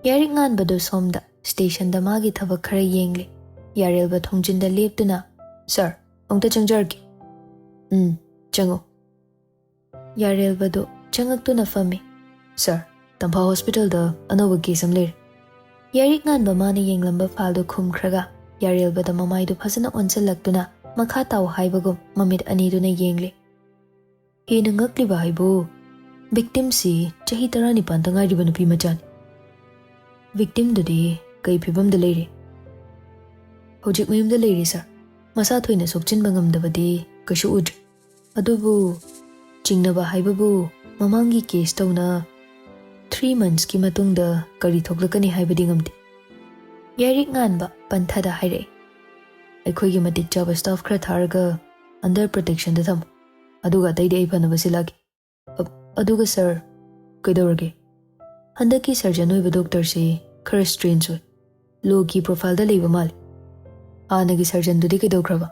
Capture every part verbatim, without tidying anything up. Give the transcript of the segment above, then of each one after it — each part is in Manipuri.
ꯌꯥꯏꯔꯤꯛ ꯉꯥꯟꯕꯗꯨ ꯁꯣꯝꯗ ꯁ꯭ꯇꯦꯁꯟꯗ ꯃꯥꯒꯤ ꯊꯕꯛ ꯈꯔ ꯌꯦꯡꯂꯤ꯫ ꯌꯥꯔꯦꯜꯕ ꯊꯣꯡꯖꯤꯟꯗ ꯂꯦꯞꯇꯨꯅ, "ꯁꯥꯔ, ꯑꯃꯨꯛꯇ ꯆꯪꯖꯔꯛꯀꯦ꯫" "ꯎꯝ, ꯆꯪꯉꯣ꯫" ꯌꯥꯔꯦꯜꯕꯗꯨ ꯆꯪꯉꯛꯇꯨꯅ ꯐꯝꯃꯤ꯫ "ꯁꯥꯔ, ꯇꯝꯐꯥ ꯍꯣꯁꯄꯤꯇꯥꯜꯗ ꯑꯅꯧꯕ ꯀꯦꯁ ꯑꯃ ꯂꯩꯔꯦ꯫" ꯌꯥꯏꯔꯤꯛ ꯉꯥꯟꯕ ꯃꯥꯅ ꯌꯦꯡꯂꯝꯕ ꯐꯥꯏꯜꯗꯨ ꯈꯨꯝꯈ꯭ꯔꯒ ꯌꯥꯔꯦꯜꯕꯗ ꯃꯃꯥꯏꯗꯨ ꯐꯖꯅ ꯑꯣꯟꯁꯤꯜꯂꯛꯇꯨꯅ ꯃꯈꯥ ꯇꯥꯎ ꯍꯥꯏꯕꯒꯨꯝ ꯃꯃꯤꯠ ꯑꯅꯤꯗꯨꯅ ꯌꯦꯡꯂꯤ꯫ "ꯍꯦꯟꯅ ꯉꯛꯂꯤꯕ ꯍꯥꯏꯕꯨ, ꯚꯤꯛꯇꯤꯝꯁꯤ ꯆꯍꯤ ꯇꯔꯥꯅꯤꯄꯥꯟꯗ ꯉꯥꯏꯔꯤꯕ ꯅꯨꯄꯤ ꯃꯆꯥꯅꯤ꯫ ꯚꯤꯛꯇꯤꯝꯗꯨꯗꯤ ꯀꯩ ꯐꯤꯕꯝꯗ ꯂꯩꯔꯤ?" "ꯍꯧꯖꯤꯛ ꯃꯌꯨꯝꯗ ꯂꯩꯔꯤ, ꯁꯥꯔ꯫ ꯃꯁꯥ ꯊꯣꯏꯅ ꯁꯣꯛꯆꯤꯟꯕ ꯉꯝꯗꯕꯗꯤ ꯀꯩꯁꯨ ꯎꯗ꯭ꯔꯤ꯫ ꯑꯗꯨꯕꯨ ꯆꯤꯡꯅꯕ ꯍꯥꯏꯕꯕꯨ ꯃꯃꯥꯡꯒꯤ ꯀꯦꯁ ꯇꯧꯅ ꯊ꯭ꯔꯤ ꯃꯟꯁꯀꯤ ꯃꯇꯨꯡꯗ ꯀꯔꯤ ꯊꯣꯛꯂꯛꯀꯅꯤ ꯍꯥꯏꯕꯗꯤ ꯉꯝꯗꯦ꯫" ꯌꯥꯏꯔꯤꯛ ꯉꯥꯟꯕ ꯄꯟꯊꯗ ꯍꯥꯏꯔꯛꯏ꯫ "ꯑꯩꯈꯣꯏꯒꯤ ꯃꯇꯤꯛ ꯆꯥꯕ ꯁ꯭ꯇꯥꯐ ꯈꯔ ꯊꯥꯔꯒ ꯑꯟꯗꯔ ꯄ꯭ꯔꯣꯇꯦꯛꯁꯟꯗ ꯊꯝꯃꯨ꯫ ꯑꯗꯨꯒ ꯑꯇꯩꯗꯤ ꯑꯩ ꯐꯅꯕ ꯁꯤꯜꯂꯛꯑꯒꯦ꯫ ꯑ-, ꯑꯗꯨꯒ ꯁꯥꯔ, ꯀꯩꯗꯧꯔꯒꯦ? ꯍꯟꯗꯛꯀꯤ ꯁꯔꯖꯟ ꯑꯣꯏꯕ ꯗꯣꯛꯇꯔꯁꯤ ꯈꯔ ꯁ꯭ꯇ꯭ꯔꯦꯟꯖ ꯑꯣꯏ꯫ ꯂꯣꯒꯤ ꯄ꯭ꯔꯣꯐꯥꯏꯜꯗ ꯂꯩꯕ ꯃꯥꯜꯂꯤ꯫" "ꯍꯥꯟꯅꯒꯤ ꯁꯔꯖꯟꯗꯨꯗꯤ ꯀꯩꯗꯧꯈ꯭ꯔꯕ?"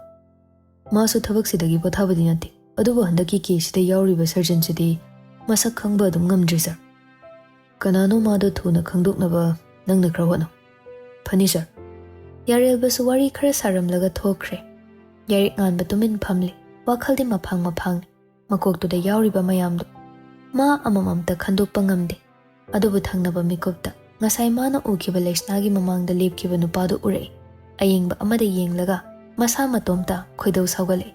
"ꯃꯥꯁꯨ ꯊꯕꯛꯁꯤꯗꯒꯤ ꯄꯣꯊꯥꯕꯗꯤ ꯅꯠꯇꯦ, ꯑꯗꯨꯕꯨ ꯍꯟꯗꯛꯀꯤ ꯀꯦꯁꯁꯤꯗ ꯌꯥꯎꯔꯤꯕ ꯁꯔꯖꯟꯁꯤꯗꯤ ꯃꯁꯛ ꯈꯪꯕ ꯑꯗꯨꯝ ꯉꯝꯗ꯭ꯔꯤ, ꯁꯥꯔ꯫ ꯀꯅꯥꯅꯣ ꯃꯥꯗꯣ ꯊꯨꯅ ꯈꯪꯗꯣꯛꯅꯕ ꯅꯪꯅ ꯈꯔ ꯍꯣꯠꯅꯧ꯫" "ꯐꯅꯤ, ꯁꯥꯔ꯫" ꯌꯥꯔꯦꯜꯕꯁꯨ ꯋꯥꯔꯤ ꯈꯔ ꯁꯥꯔꯝꯂꯒ ꯊꯣꯛꯈ꯭ꯔꯦ꯫ ꯌꯥꯏꯔꯤꯛ ꯉꯥꯟꯕ ꯇꯨꯃꯤꯟ ꯐꯝꯂꯤ꯫ ꯋꯥꯈꯜꯗꯤ ꯃꯐꯥꯡ ꯃꯐꯥꯡꯅꯤ꯫ ꯃꯀꯣꯛꯇꯨꯗ ꯌꯥꯎꯔꯤꯕ ꯃꯌꯥꯝꯗꯨ ꯃꯥ ꯑꯃꯃꯝꯇ ꯈꯟꯗꯣꯛꯄ ꯉꯝꯗꯦ꯫ ꯑꯗꯨꯕꯨ ꯊꯪꯅꯕ ꯃꯤꯀꯨꯞꯇ ꯉꯁꯥꯏ ꯃꯥꯅ ꯎꯈꯤꯕ ꯂꯩꯁꯅꯥꯒꯤ ꯃꯃꯥꯡꯗ ꯂꯦꯞꯈꯤꯕ ꯅꯨꯄꯥꯗꯨ ꯎꯔꯛꯏ꯫ ꯑꯌꯦꯡꯕ ꯑꯃꯗ ꯌꯦꯡꯂꯒ ꯃꯁꯥ ꯃꯇꯣꯝꯇ ꯈꯣꯏꯗꯧ ꯁꯥꯎꯒꯠꯂꯛꯏ꯫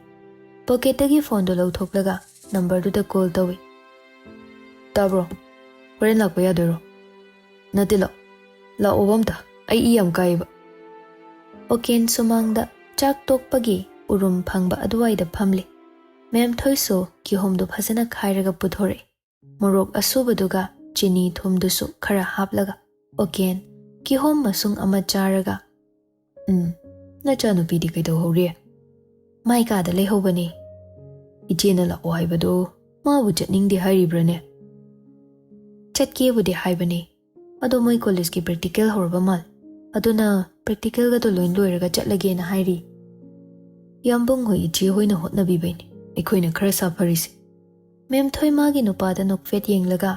ꯄꯣꯀꯦꯠꯇꯒꯤ ꯐꯣꯟꯗꯨ ꯂꯧꯊꯣꯛꯂꯒ ꯅꯝꯕꯔꯗꯨꯗ ꯀꯣꯜ ꯇꯧꯏ꯫ "ꯇꯥꯕ꯭ꯔꯣ? ꯍꯣꯔꯦꯟ ꯂꯥꯛꯄ ꯌꯥꯗꯣꯏꯔꯣ?" "ꯅꯠꯇꯦ, ꯂꯥꯛꯑꯣ꯫ ꯂꯥꯛꯑꯣꯕ ꯑꯝꯇ꯫ ꯑꯩ ꯏ ꯌꯥꯝ ꯀꯥꯏꯌꯦꯕ꯫" ꯑꯣꯀꯦꯟ ꯁꯨꯃꯥꯡꯗ ꯆꯥꯛ ꯇꯣꯛꯄꯒꯤ ꯎꯔꯨꯝ ꯐꯪꯕ ꯑꯗꯨꯋꯥꯏꯗ ꯐꯝꯂꯤ꯫ ꯃꯦꯝ ꯊꯣꯏꯁꯨ ꯀꯤꯍꯣꯝꯗꯨ ꯐꯖꯅ ꯈꯥꯏꯔꯒ ꯄꯨꯊꯣꯔꯛꯏ꯫ ꯃꯣꯔꯣꯛ ꯑꯁꯨꯕꯗꯨꯒ ꯆꯤꯅꯤ ꯊꯨꯝꯗꯨꯁꯨ ꯈꯔ ꯍꯥꯞꯂꯒ ꯑꯣꯀꯦꯟ ꯀꯤꯍꯣꯝ ꯃꯁꯨꯡ ꯑꯃ ꯆꯥꯔꯒ, "ꯎꯝ, ꯅꯆꯥꯅꯨꯄꯤꯗꯤ ꯀꯩꯗꯧꯍꯧꯔꯤ?" "ꯃꯥꯏ ꯀꯥꯗ ꯂꯩꯍꯧꯕꯅꯤ꯫" "ꯏꯆꯦꯅ ꯂꯥꯛꯑꯣ ꯍꯥꯏꯕꯗꯨ ꯃꯥꯕꯨ ꯆꯠꯅꯤꯡꯗꯦ ꯍꯥꯏꯔꯤꯕ꯭ꯔꯥꯅꯦ?" "ꯆꯠꯀꯦꯕꯨꯗꯤ ꯍꯥꯏꯕꯅꯤ, ꯑꯗꯣ ꯃꯣꯏ ꯀꯣꯂꯦꯖꯀꯤ ꯄ꯭ꯔꯦꯛꯇꯤꯀꯦꯜ ꯍꯧꯔꯕ ꯃꯥꯜꯂꯦ꯫ ꯑꯗꯨꯅ ꯄ꯭ꯔꯦꯛꯇꯤꯀꯦꯜꯒꯗꯣ ꯂꯣꯏ ꯂꯣꯏꯔꯒ ꯆꯠꯂꯒꯦꯅ ꯍꯥꯏꯔꯤ꯫" "ꯌꯥꯝꯕꯨꯡ ꯍꯣꯏ ꯏꯆꯦ ꯍꯣꯏꯅ ꯍꯣꯠꯅꯕꯤꯕꯩꯅꯦ ꯑꯩꯈꯣꯏꯅ ꯈꯔ ꯁꯥꯐꯔꯤꯁꯦ꯫" ꯃꯦꯝ ꯊꯣꯏ ꯃꯥꯒꯤ ꯅꯨꯄꯥꯗ ꯅꯣꯛꯐꯦꯠ ꯌꯦꯡꯂꯒ,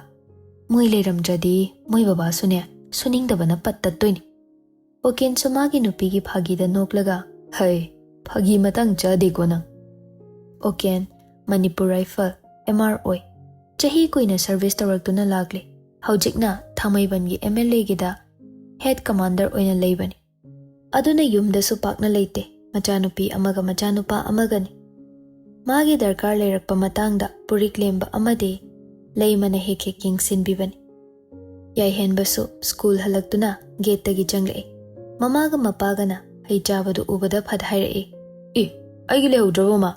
"ꯃꯣꯏ ꯂꯩꯔꯝꯗ꯭ꯔꯗꯤ ꯃꯣꯏ ꯕꯕꯥꯁꯨꯅꯦ ꯁꯨꯅꯤꯡꯗꯕꯅ ꯄꯠ ꯇꯠꯇꯣꯏꯅꯤ꯫ ꯑꯣꯀꯦꯟꯁꯨ ꯃꯥꯒꯤ ꯅꯨꯄꯤꯒꯤ ꯐꯥꯒꯤꯗ ꯅꯣꯛꯂꯒ, "ꯍꯩ, ꯐꯥꯒꯤ ꯃꯇꯥꯡ ꯆꯥꯗꯦꯀꯣ ꯅꯪ"꯫ ꯑꯣꯀꯦꯟ, ꯃꯅꯤꯄꯨꯔ ꯔꯥꯏꯐꯜ, ꯑꯦꯝ ꯑꯥꯔ ꯑꯣꯏ꯫ ꯆꯍꯤ ꯀꯨꯏꯅ ꯁꯔꯚꯤꯁ ꯇꯧꯔꯛꯇꯨꯅ ꯂꯥꯛꯂꯦ꯫ ꯍꯧꯖꯤꯛꯅ ꯊꯥꯡꯃꯩꯕꯟꯒꯤ ꯑꯦꯝ ꯑꯦꯜ ꯑꯦꯒꯤꯗ ꯍꯦꯗ ꯀꯃꯥꯟꯗꯔ ꯑꯣꯏꯅ ꯂꯩꯕꯅꯤ꯫ ꯑꯗꯨꯅ ꯌꯨꯝꯗꯁꯨ ꯄꯥꯛꯅ ꯂꯩꯇꯦ꯫ ꯃꯆꯥꯅꯨꯄꯤ ꯑꯃꯒ ꯃꯆꯥꯅꯨꯄꯥ ꯑꯃꯒꯅꯤ꯫ ꯃꯥꯒꯤ ꯗꯔꯀꯥꯔ ꯂꯩꯔꯛꯄ ꯃꯇꯥꯡꯗ ꯄꯨꯔꯤꯛ ꯂꯦꯝꯕ ꯑꯃꯗꯤ ꯂꯩꯃꯅ ꯍꯦꯛ ꯍꯦꯛ ꯌꯦꯡꯁꯤꯟꯕꯤꯕꯅꯤ꯫ ꯌꯥꯏꯍꯦꯟꯕꯁꯨ ꯁ꯭ꯀꯨꯜ ꯍꯜꯂꯛꯇꯨꯅ ꯒꯦꯠꯇꯒꯤ ꯆꯪꯂꯛꯏ꯫ ꯃꯃꯥꯒ ꯃꯄꯥꯒꯅ ꯍꯩ ꯆꯥꯕꯗꯨ ꯎꯕꯗ ꯐꯠ ꯍꯥꯏꯔꯛꯏ, "ꯑꯦ, ꯑꯩꯒꯤ ꯂꯩꯍꯧꯗ꯭ꯔꯕꯣ, ꯃꯥ?"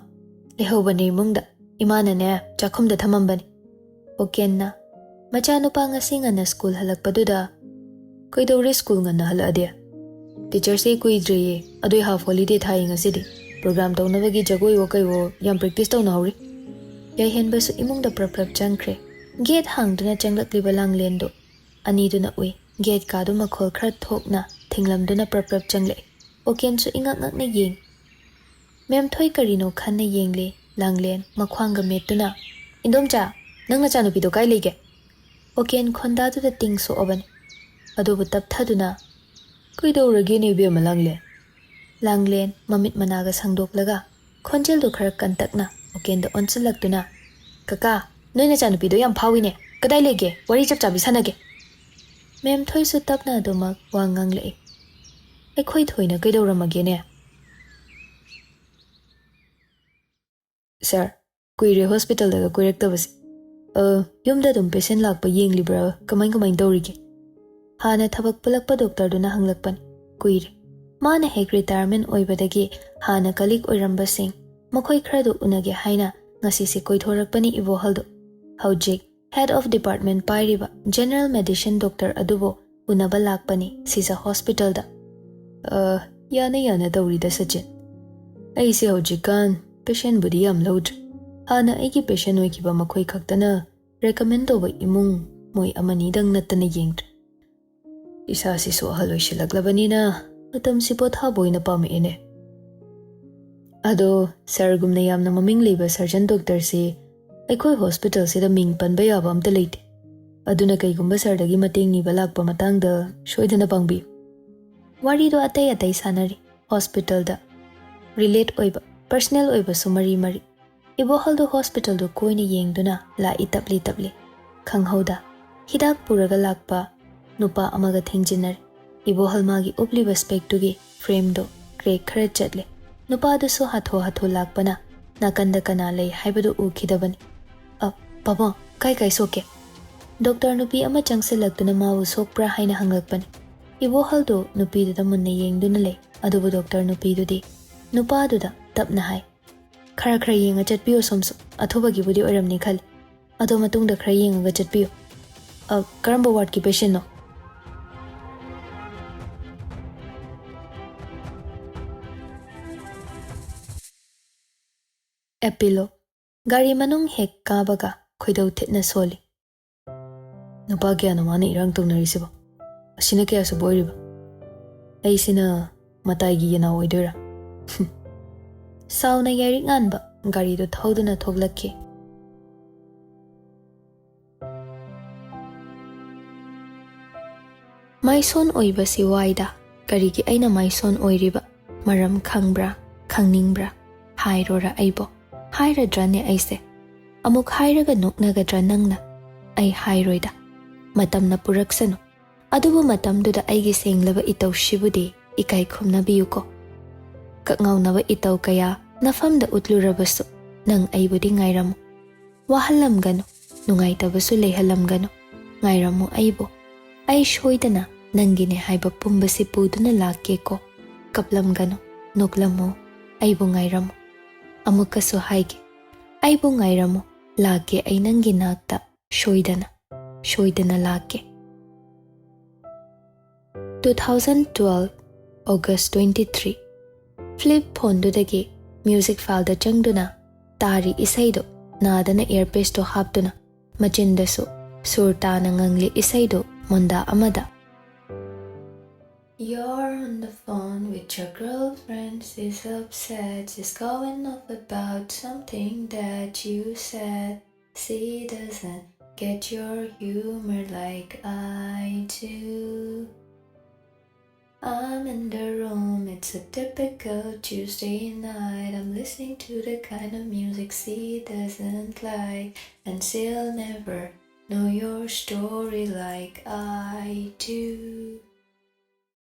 "ꯂꯩꯍꯧꯕꯅꯦ ꯏꯃꯨꯡꯗ꯫ ꯏꯃꯥꯅꯅꯦ, ꯆꯥꯛꯈꯨꯝꯗ ꯊꯝꯃꯝꯕꯅꯤ"꯫ ꯑꯣꯀꯦꯟꯅ, "ꯃꯆꯥꯅꯨꯄꯥ ꯉꯁꯤ ꯉꯟꯅ ꯁ꯭ꯀꯨꯜ ꯍꯜꯂꯛꯄꯗꯨꯗ, ꯀꯩꯗꯧꯔꯦ ꯁ꯭ꯀꯨꯜ ꯉꯟꯅ ꯍꯜꯂꯛꯑꯗꯤ?" "ꯇꯤꯆꯔꯁ ꯗꯦ ꯀꯨꯏꯗ꯭ꯔꯦꯌꯦ, ꯑꯗꯨꯏ ꯍꯥꯐ ꯍꯣꯂꯤꯗꯦ ꯊꯥꯏꯌꯦ ꯉꯁꯤꯗꯤ꯫ ꯄ꯭ꯔꯣꯒ꯭ꯔꯥꯝ ꯇꯧꯅꯕꯒꯤ ꯖꯒꯣꯏꯋꯣ ꯀꯩꯋꯣ ꯌꯥꯝ ꯄ꯭ꯔꯦꯛꯇꯤꯁ ꯇꯧꯅꯍꯧꯔꯤ"꯫ ꯌꯥꯏꯍꯦꯟꯕꯁꯨ ꯏꯃꯨꯡꯗ ꯄ꯭ꯔꯞ ꯄ꯭ꯔꯞ ꯆꯪꯈ꯭ꯔꯦ꯫ ꯒꯦꯠ ꯍꯥꯡꯗꯨꯅ ꯆꯪꯂꯛꯂꯤꯕ ꯂꯥꯡꯂꯦꯟꯗꯨ ꯑꯅꯤꯗꯨꯅ ꯎꯏ꯫ ꯒꯦꯠ ꯀꯥꯗꯨ ꯃꯈꯣꯜ ꯈꯔ ꯊꯣꯛꯅ ꯊꯤꯡꯂꯝꯗꯨꯅ ꯄ꯭ꯔꯞ ꯄ꯭ꯔꯞ ꯆꯪꯂꯛꯏ꯫ ꯑꯣꯀꯦꯟꯁꯨ ꯏꯉꯛ ꯉꯛꯅ ꯌꯦꯡꯏ꯫ ꯃꯦꯝꯊꯣꯏ ꯀꯔꯤꯅꯣ ꯈꯟꯅ ꯌꯦꯡꯂꯤ꯫ ꯂꯥꯡꯂꯦꯟ ꯃꯈ꯭ꯋꯥꯡꯒ ꯃꯦꯠꯇꯨꯅ, "ꯏꯟꯗꯣꯝꯆꯥ, ꯅꯪ ꯅꯆꯥꯅꯨꯄꯤꯗꯣ ꯀꯥꯏ ꯂꯩꯒꯦ?" ꯑꯣꯀꯦꯟ ꯈꯣꯟꯗꯥꯗꯨꯗ ꯇꯤꯡ ꯁꯣꯛꯑꯕꯅꯤ꯫ ꯑꯗꯨꯕꯨ ꯇꯞꯊꯗꯨꯅ, "ꯀꯩꯗꯧꯔꯒꯦꯅꯦ ꯏꯕꯦꯝꯃ ꯂꯥꯡꯂꯦꯟ?" ꯂꯥꯡꯂꯦꯟ ꯃꯃꯤꯠ ꯃꯅꯥꯒ ꯁꯪꯗꯣꯛꯂꯒ ꯈꯣꯟꯖꯦꯜꯗꯨ ꯈꯔ ꯀꯟꯇꯛꯅ ꯑꯣꯀꯦꯟꯗ ꯑꯣꯟꯁꯤꯜꯂꯛꯇꯨꯅ, "ꯀꯀꯥ, ꯅꯣꯏ ꯅꯆꯥꯅꯨꯄꯤꯗꯣ ꯌꯥꯝ ꯐꯥꯎꯏꯅꯦ꯫ ꯀꯗꯥꯏ ꯂꯩꯒꯦ? ꯋꯥꯔꯤ ꯆꯞ ꯆꯥꯕꯤ ꯁꯥꯟꯅꯒꯦ"꯫ ꯃꯦꯝꯊꯣꯏꯁꯨ ꯇꯞꯅ ꯑꯗꯨꯃꯛ ꯋꯥ ꯉꯥꯡꯂꯛꯏ꯫ "ꯑꯩꯈꯣꯏ ꯊꯣꯏꯅ ꯀꯩꯗꯧꯔꯝꯃꯒꯦꯅꯦ?" "ꯁꯥꯔ, ꯀꯨꯏꯔꯦ ꯍꯣꯁꯄꯤꯇꯥꯜꯗꯒ ꯀꯣꯏꯔꯛꯇꯕꯁꯦ꯫ ꯑ, ꯌꯨꯝꯗ ꯑꯗꯨꯝ ꯄꯦꯁꯦꯟ ꯂꯥꯛꯄ ꯌꯦꯡꯂꯤꯕ꯭ꯔꯥ? ꯀꯃꯥꯏ ꯀꯃꯥꯏ ꯇꯧꯔꯤꯒꯦ?" ꯍꯥꯟꯅ ꯊꯕꯛ ꯄꯨꯜꯂꯛꯄ ꯗꯣꯛꯇꯔꯗꯨꯅ ꯍꯪꯂꯛꯄꯅꯤ꯫ ꯀꯨꯏꯔꯦ꯫ ꯃꯥꯅ ꯍꯦꯛ ꯔꯤꯇꯥꯌꯔꯃꯦꯟ ꯑꯣꯏꯕꯗꯒꯤ ꯍꯥꯟꯅ ꯀꯂꯤꯛ ꯑꯣꯏꯔꯝꯕꯁꯤꯡ, ꯃꯈꯣꯏ ꯈꯔꯗꯨ ꯎꯅꯒꯦ ꯍꯥꯏꯅ ꯉꯁꯤꯁꯦ ꯀꯣꯏꯊꯣꯔꯛꯄꯅꯤ ꯏꯕꯣꯍꯜꯗꯨ꯫ ꯍꯧꯖꯤꯛ ꯍꯦꯗ ꯑꯣꯐ ꯗꯤꯄꯥꯔꯠꯃꯦꯟ ꯄꯥꯏꯔꯤꯕ ꯖꯦꯅꯔꯦꯜ ꯃꯦꯗꯤꯁꯤꯟ ꯗꯣꯛꯇꯔ ꯑꯗꯨꯕꯨ ꯎꯅꯕ ꯂꯥꯛꯄꯅꯤ ꯁꯤꯖ ꯍꯣꯁꯄꯤꯇꯥꯜꯗ꯫ "ꯑ, ꯌꯥꯅ ꯌꯥꯅ ꯇꯧꯔꯤꯗ ꯁꯆꯤꯟ꯫ ꯑꯩꯁꯦ ꯍꯧꯖꯤꯛꯀꯥꯟ ꯄꯦꯁꯦꯟꯕꯨꯗꯤ ꯌꯥꯝ ꯂꯧꯗ꯭ꯔꯦ꯫ ꯍꯥꯟꯅ ꯑꯩꯒꯤ ꯄꯦꯁꯦꯟ ꯑꯣꯏꯈꯤꯕ ꯃꯈꯣꯏ ꯈꯛꯇꯅ ꯔꯦꯀꯃꯦꯟ ꯇꯧꯕ ꯏꯃꯨꯡ ꯃꯣꯏ ꯑꯃꯅꯤꯗꯪ ꯅꯠꯇꯅ ꯌꯦꯡꯗ꯭ꯔꯦ꯫ ꯏꯁꯥꯁꯤꯁꯨ ꯑꯍꯜ ꯑꯣꯏꯁꯤꯜꯂꯛꯂꯕꯅꯤꯅ ꯃꯇꯝꯁꯤ ꯄꯣꯊꯥꯕ ꯑꯣꯏꯅ ꯄꯥꯝꯃꯛꯑꯦꯅꯦ꯫ ꯑꯗꯣ ꯁꯥꯔꯒꯨꯝꯅ ꯌꯥꯝꯅ ꯃꯃꯤꯡ ꯂꯩꯕ ꯁꯔꯖꯟ ꯗꯣꯛꯇꯔꯁꯤ ꯑꯩꯈꯣꯏ ꯍꯣꯁꯄꯤꯇꯥꯜꯁꯤꯗ ꯃꯤꯡ ꯄꯟꯕ ꯌꯥꯕ ꯑꯝꯇ ꯂꯩꯇꯦ"꯫ ꯑꯗꯨꯅ ꯀꯩꯒꯨꯝꯕ ꯁꯥꯔꯗꯒꯤ ꯃꯇꯦꯡ ꯅꯤꯕ ꯂꯥꯛꯄ ꯃꯇꯥꯡꯗ ꯁꯣꯏꯗꯅ ꯄꯥꯡꯕꯤꯌꯨ꯫ ꯋꯥꯔꯤꯗꯣ ꯑꯇꯩ ꯑꯇꯩ ꯁꯥꯟꯅꯔꯤ, ꯍꯣꯁꯄꯤꯇꯥꯜꯗ ꯔꯤꯂꯦꯠ ꯑꯣꯏꯕ, ꯄꯔꯁꯅꯦꯜ ꯑꯣꯏꯕꯁꯨ ꯃꯔꯤ ꯃꯔꯤ꯫ ꯏꯕꯣꯍꯜꯗꯣ ꯍꯣꯁꯄꯤꯇꯥꯜꯗꯣ ꯀꯣꯏꯅ ꯌꯦꯡꯗꯨꯅ ꯂꯥꯛꯏ ꯇꯞꯂꯤ ꯇꯞꯂꯤ꯫ ꯈꯪꯍꯧꯗ ꯍꯤꯗꯥꯛ ꯄꯨꯔꯒ ꯂꯥꯛꯄ ꯅꯨꯄꯥ ꯑꯃꯒ ꯊꯦꯡꯖꯤꯟꯅꯔꯦ꯫ ꯏꯕꯣꯍꯜ ꯃꯥꯒꯤ ꯎꯞꯂꯤꯕ ꯁ꯭ꯄꯦꯛꯇꯨꯒꯤ ꯐ꯭ꯔꯦꯝꯗꯣ ꯀ꯭ꯔꯦꯛ ꯈꯔ ꯆꯠꯂꯦ꯫ ꯅꯨꯄꯥꯗꯨꯁꯨ ꯍꯥꯊꯨ ꯍꯥꯊꯨ ꯂꯥꯛꯄꯅ ꯅꯥꯀꯟꯗ ꯀꯅꯥ ꯂꯩ ꯍꯥꯏꯕꯗꯨ ꯎꯈꯤꯗꯕꯅꯤ꯫ "ꯑ, ꯄꯥꯕꯨꯡ, ꯀꯥꯏ ꯀꯥꯏ ꯁꯣꯛꯀꯦ?" ꯗꯣꯛꯇꯔ ꯅꯨꯄꯤ ꯑꯃ ꯆꯪꯁꯤꯜꯂꯛꯇꯨꯅ ꯃꯥꯕꯨ ꯁꯣꯛꯄ꯭ꯔꯥ ꯍꯥꯏꯅ ꯍꯪꯂꯛꯄꯅꯤ꯫ ꯏꯕꯣꯍꯜꯗꯨ ꯅꯨꯄꯤꯗꯨꯗ ꯃꯨꯟꯅ ꯌꯦꯡꯗꯨꯅ ꯂꯩ꯫ ꯑꯗꯨꯕꯨ ꯗꯣꯛꯇꯔ ꯅꯨꯄꯤꯗꯨꯗꯤ ꯅꯨꯄꯥꯗꯨꯗ ꯇꯞꯅ ꯍꯥꯏ, "ꯈꯔ ꯈꯔ ꯌꯦꯡꯉ ꯆꯠꯄꯤꯌꯨ ꯁꯣꯝꯁꯨ꯫ ꯑꯊꯨꯕꯒꯤꯕꯨꯗꯤ ꯑꯣꯏꯔꯝꯅꯤ ꯈꯜꯂꯤ꯫ ꯑꯗꯣ ꯃꯇꯨꯡꯗ ꯈꯔ ꯌꯦꯡꯉꯒ ꯆꯠꯄꯤꯌꯨ꯫ ꯑ, ꯀꯔꯝꯕ ꯋꯥꯔꯗꯀꯤ ꯄꯦꯁꯦꯟꯅꯣ?" ꯑꯦꯄꯤꯂꯣ꯫ ꯒꯥꯔꯤ ꯃꯅꯨꯡ ꯍꯦꯛ ꯀꯥꯕꯒ ꯈꯣꯏꯗꯧ ꯊꯤꯠꯅ ꯁꯣꯜꯂꯤ꯫ "ꯅꯨꯄꯥ ꯀꯌꯥꯅꯣ ꯃꯥꯅ ꯏꯔꯥꯡ ꯇꯧꯅꯔꯤꯁꯤꯕꯣ? ꯑꯁꯤꯅ ꯀꯌꯥ ꯁꯨꯕ ꯑꯣꯏꯔꯤꯕ? ꯑꯩꯁꯤꯅ ꯃꯇꯥꯏꯒꯤ ꯌꯦꯅꯥꯎ ꯑꯣꯏꯗꯣꯏꯔꯥ?" ꯁꯥꯎꯅ ꯌꯥꯏꯔꯤꯛ ꯉꯥꯟꯕ ꯒꯥꯔꯤꯗꯨ ꯊꯧꯗꯨꯅ ꯊꯣꯛꯂꯛꯈꯤ꯫ ꯃꯥꯏꯁꯣꯟ ꯑꯣꯏꯕꯁꯤ ꯋꯥꯏꯗ꯫ ꯀꯔꯤꯒꯤ ꯑꯩꯅ ꯃꯥꯏꯁꯣꯟ ꯑꯣꯏꯔꯤꯕ? ꯃꯔꯝ ꯈꯪꯕ꯭ꯔꯥ? ꯈꯪꯅꯤꯡꯕ꯭ꯔꯥ? ꯍꯥꯏꯔꯣꯔꯥ ꯑꯩꯕꯣ? ꯍꯥꯏꯔꯗ꯭ꯔꯥꯅꯦ ꯑꯩꯁꯦ? ꯑꯃꯨꯛ ꯍꯥꯏꯔꯒ ꯅꯣꯛꯅꯒꯗ꯭ꯔꯥ ꯅꯪꯅ? ꯑꯩ ꯍꯥꯏꯔꯣꯏꯗ꯫ ꯃꯇꯝꯅ ꯄꯨꯔꯛꯁꯅꯨ꯫ ꯑꯗꯨꯕꯨ ꯃꯇꯝꯗꯨꯗ ꯑꯩꯒꯤ ꯁꯦꯡꯂꯕ ꯏꯇꯧꯁꯤꯕꯨꯗꯤ ꯏꯀꯥꯏ ꯈꯨꯝꯅꯕꯤꯌꯨꯀꯣ꯫ ꯀꯛꯉꯥꯎꯅꯕ ꯏꯇꯧ ꯀꯌꯥ ꯅꯐꯝꯗ ꯎꯠꯂꯨꯔꯕꯁꯨ, ꯅꯪ ꯑꯩꯕꯨꯗꯤ ꯉꯥꯏꯔꯝꯃꯨ꯫ ꯋꯥꯍꯜꯂꯝꯒꯅꯨ, ꯅꯨꯡꯉꯥꯏꯇꯕꯁꯨ ꯂꯩꯍꯜꯂꯝꯒꯅꯨ꯫ ꯉꯥꯏꯔꯝꯃꯨ ꯑꯩꯕꯨ꯫ ꯑꯩ ꯁꯣꯏꯗꯅ ꯅꯪꯒꯤꯅꯦ ꯍꯥꯏꯕ ꯄꯨꯝꯕꯁꯤ ꯄꯨꯗꯨꯅ ꯂꯥꯛꯀꯦꯀꯣ꯫ ꯀꯞꯂꯝꯒꯅꯨ, ꯅꯣꯛꯂꯝꯃꯨ, ꯑꯩꯕꯨ ꯉꯥꯏꯔꯝꯃꯨ꯫ ꯑꯃꯨꯛꯀꯁꯨ ꯍꯥꯏꯒꯦ, ꯑꯩꯕꯨ ꯉꯥꯏꯔꯝꯃꯨ, ꯂꯥꯛꯀꯦ ꯑꯩ ꯅꯪꯒꯤ ꯅꯥꯛꯇ ꯁꯣꯏꯗꯅ, ꯁꯣꯏꯗꯅ ꯂꯥꯛꯀꯦ꯫ Two thousand twelve, August twenty three꯫ ꯐ꯭ꯂꯤꯞ ꯐꯣꯟꯗꯨꯗꯒꯤ ꯃ꯭ꯌꯨꯖꯤꯛ ꯐꯥꯏꯜꯗ ꯆꯪꯗꯨꯅ ꯇꯥꯔꯤ ꯏꯁꯩꯗꯨ ꯅꯥꯗꯅ ꯏꯌꯔꯄꯤꯁꯇꯨ ꯍꯥꯞꯇꯨꯅ ꯃꯆꯤꯟꯗꯁꯨ ꯁꯨꯔ ꯇꯥꯅ ꯉꯪꯂꯤ ꯏꯁꯩꯗꯨ ꯃꯣꯟꯗꯥ ꯑꯃꯗ꯫ You're on the phone with your girlfriend, she's upset, she's going off about something that you said. She doesn't get your humor like I do. I'm in the room, it's a typical Tuesday night. I'm listening to the kind of music she doesn't like, and she'll never know your story like I do.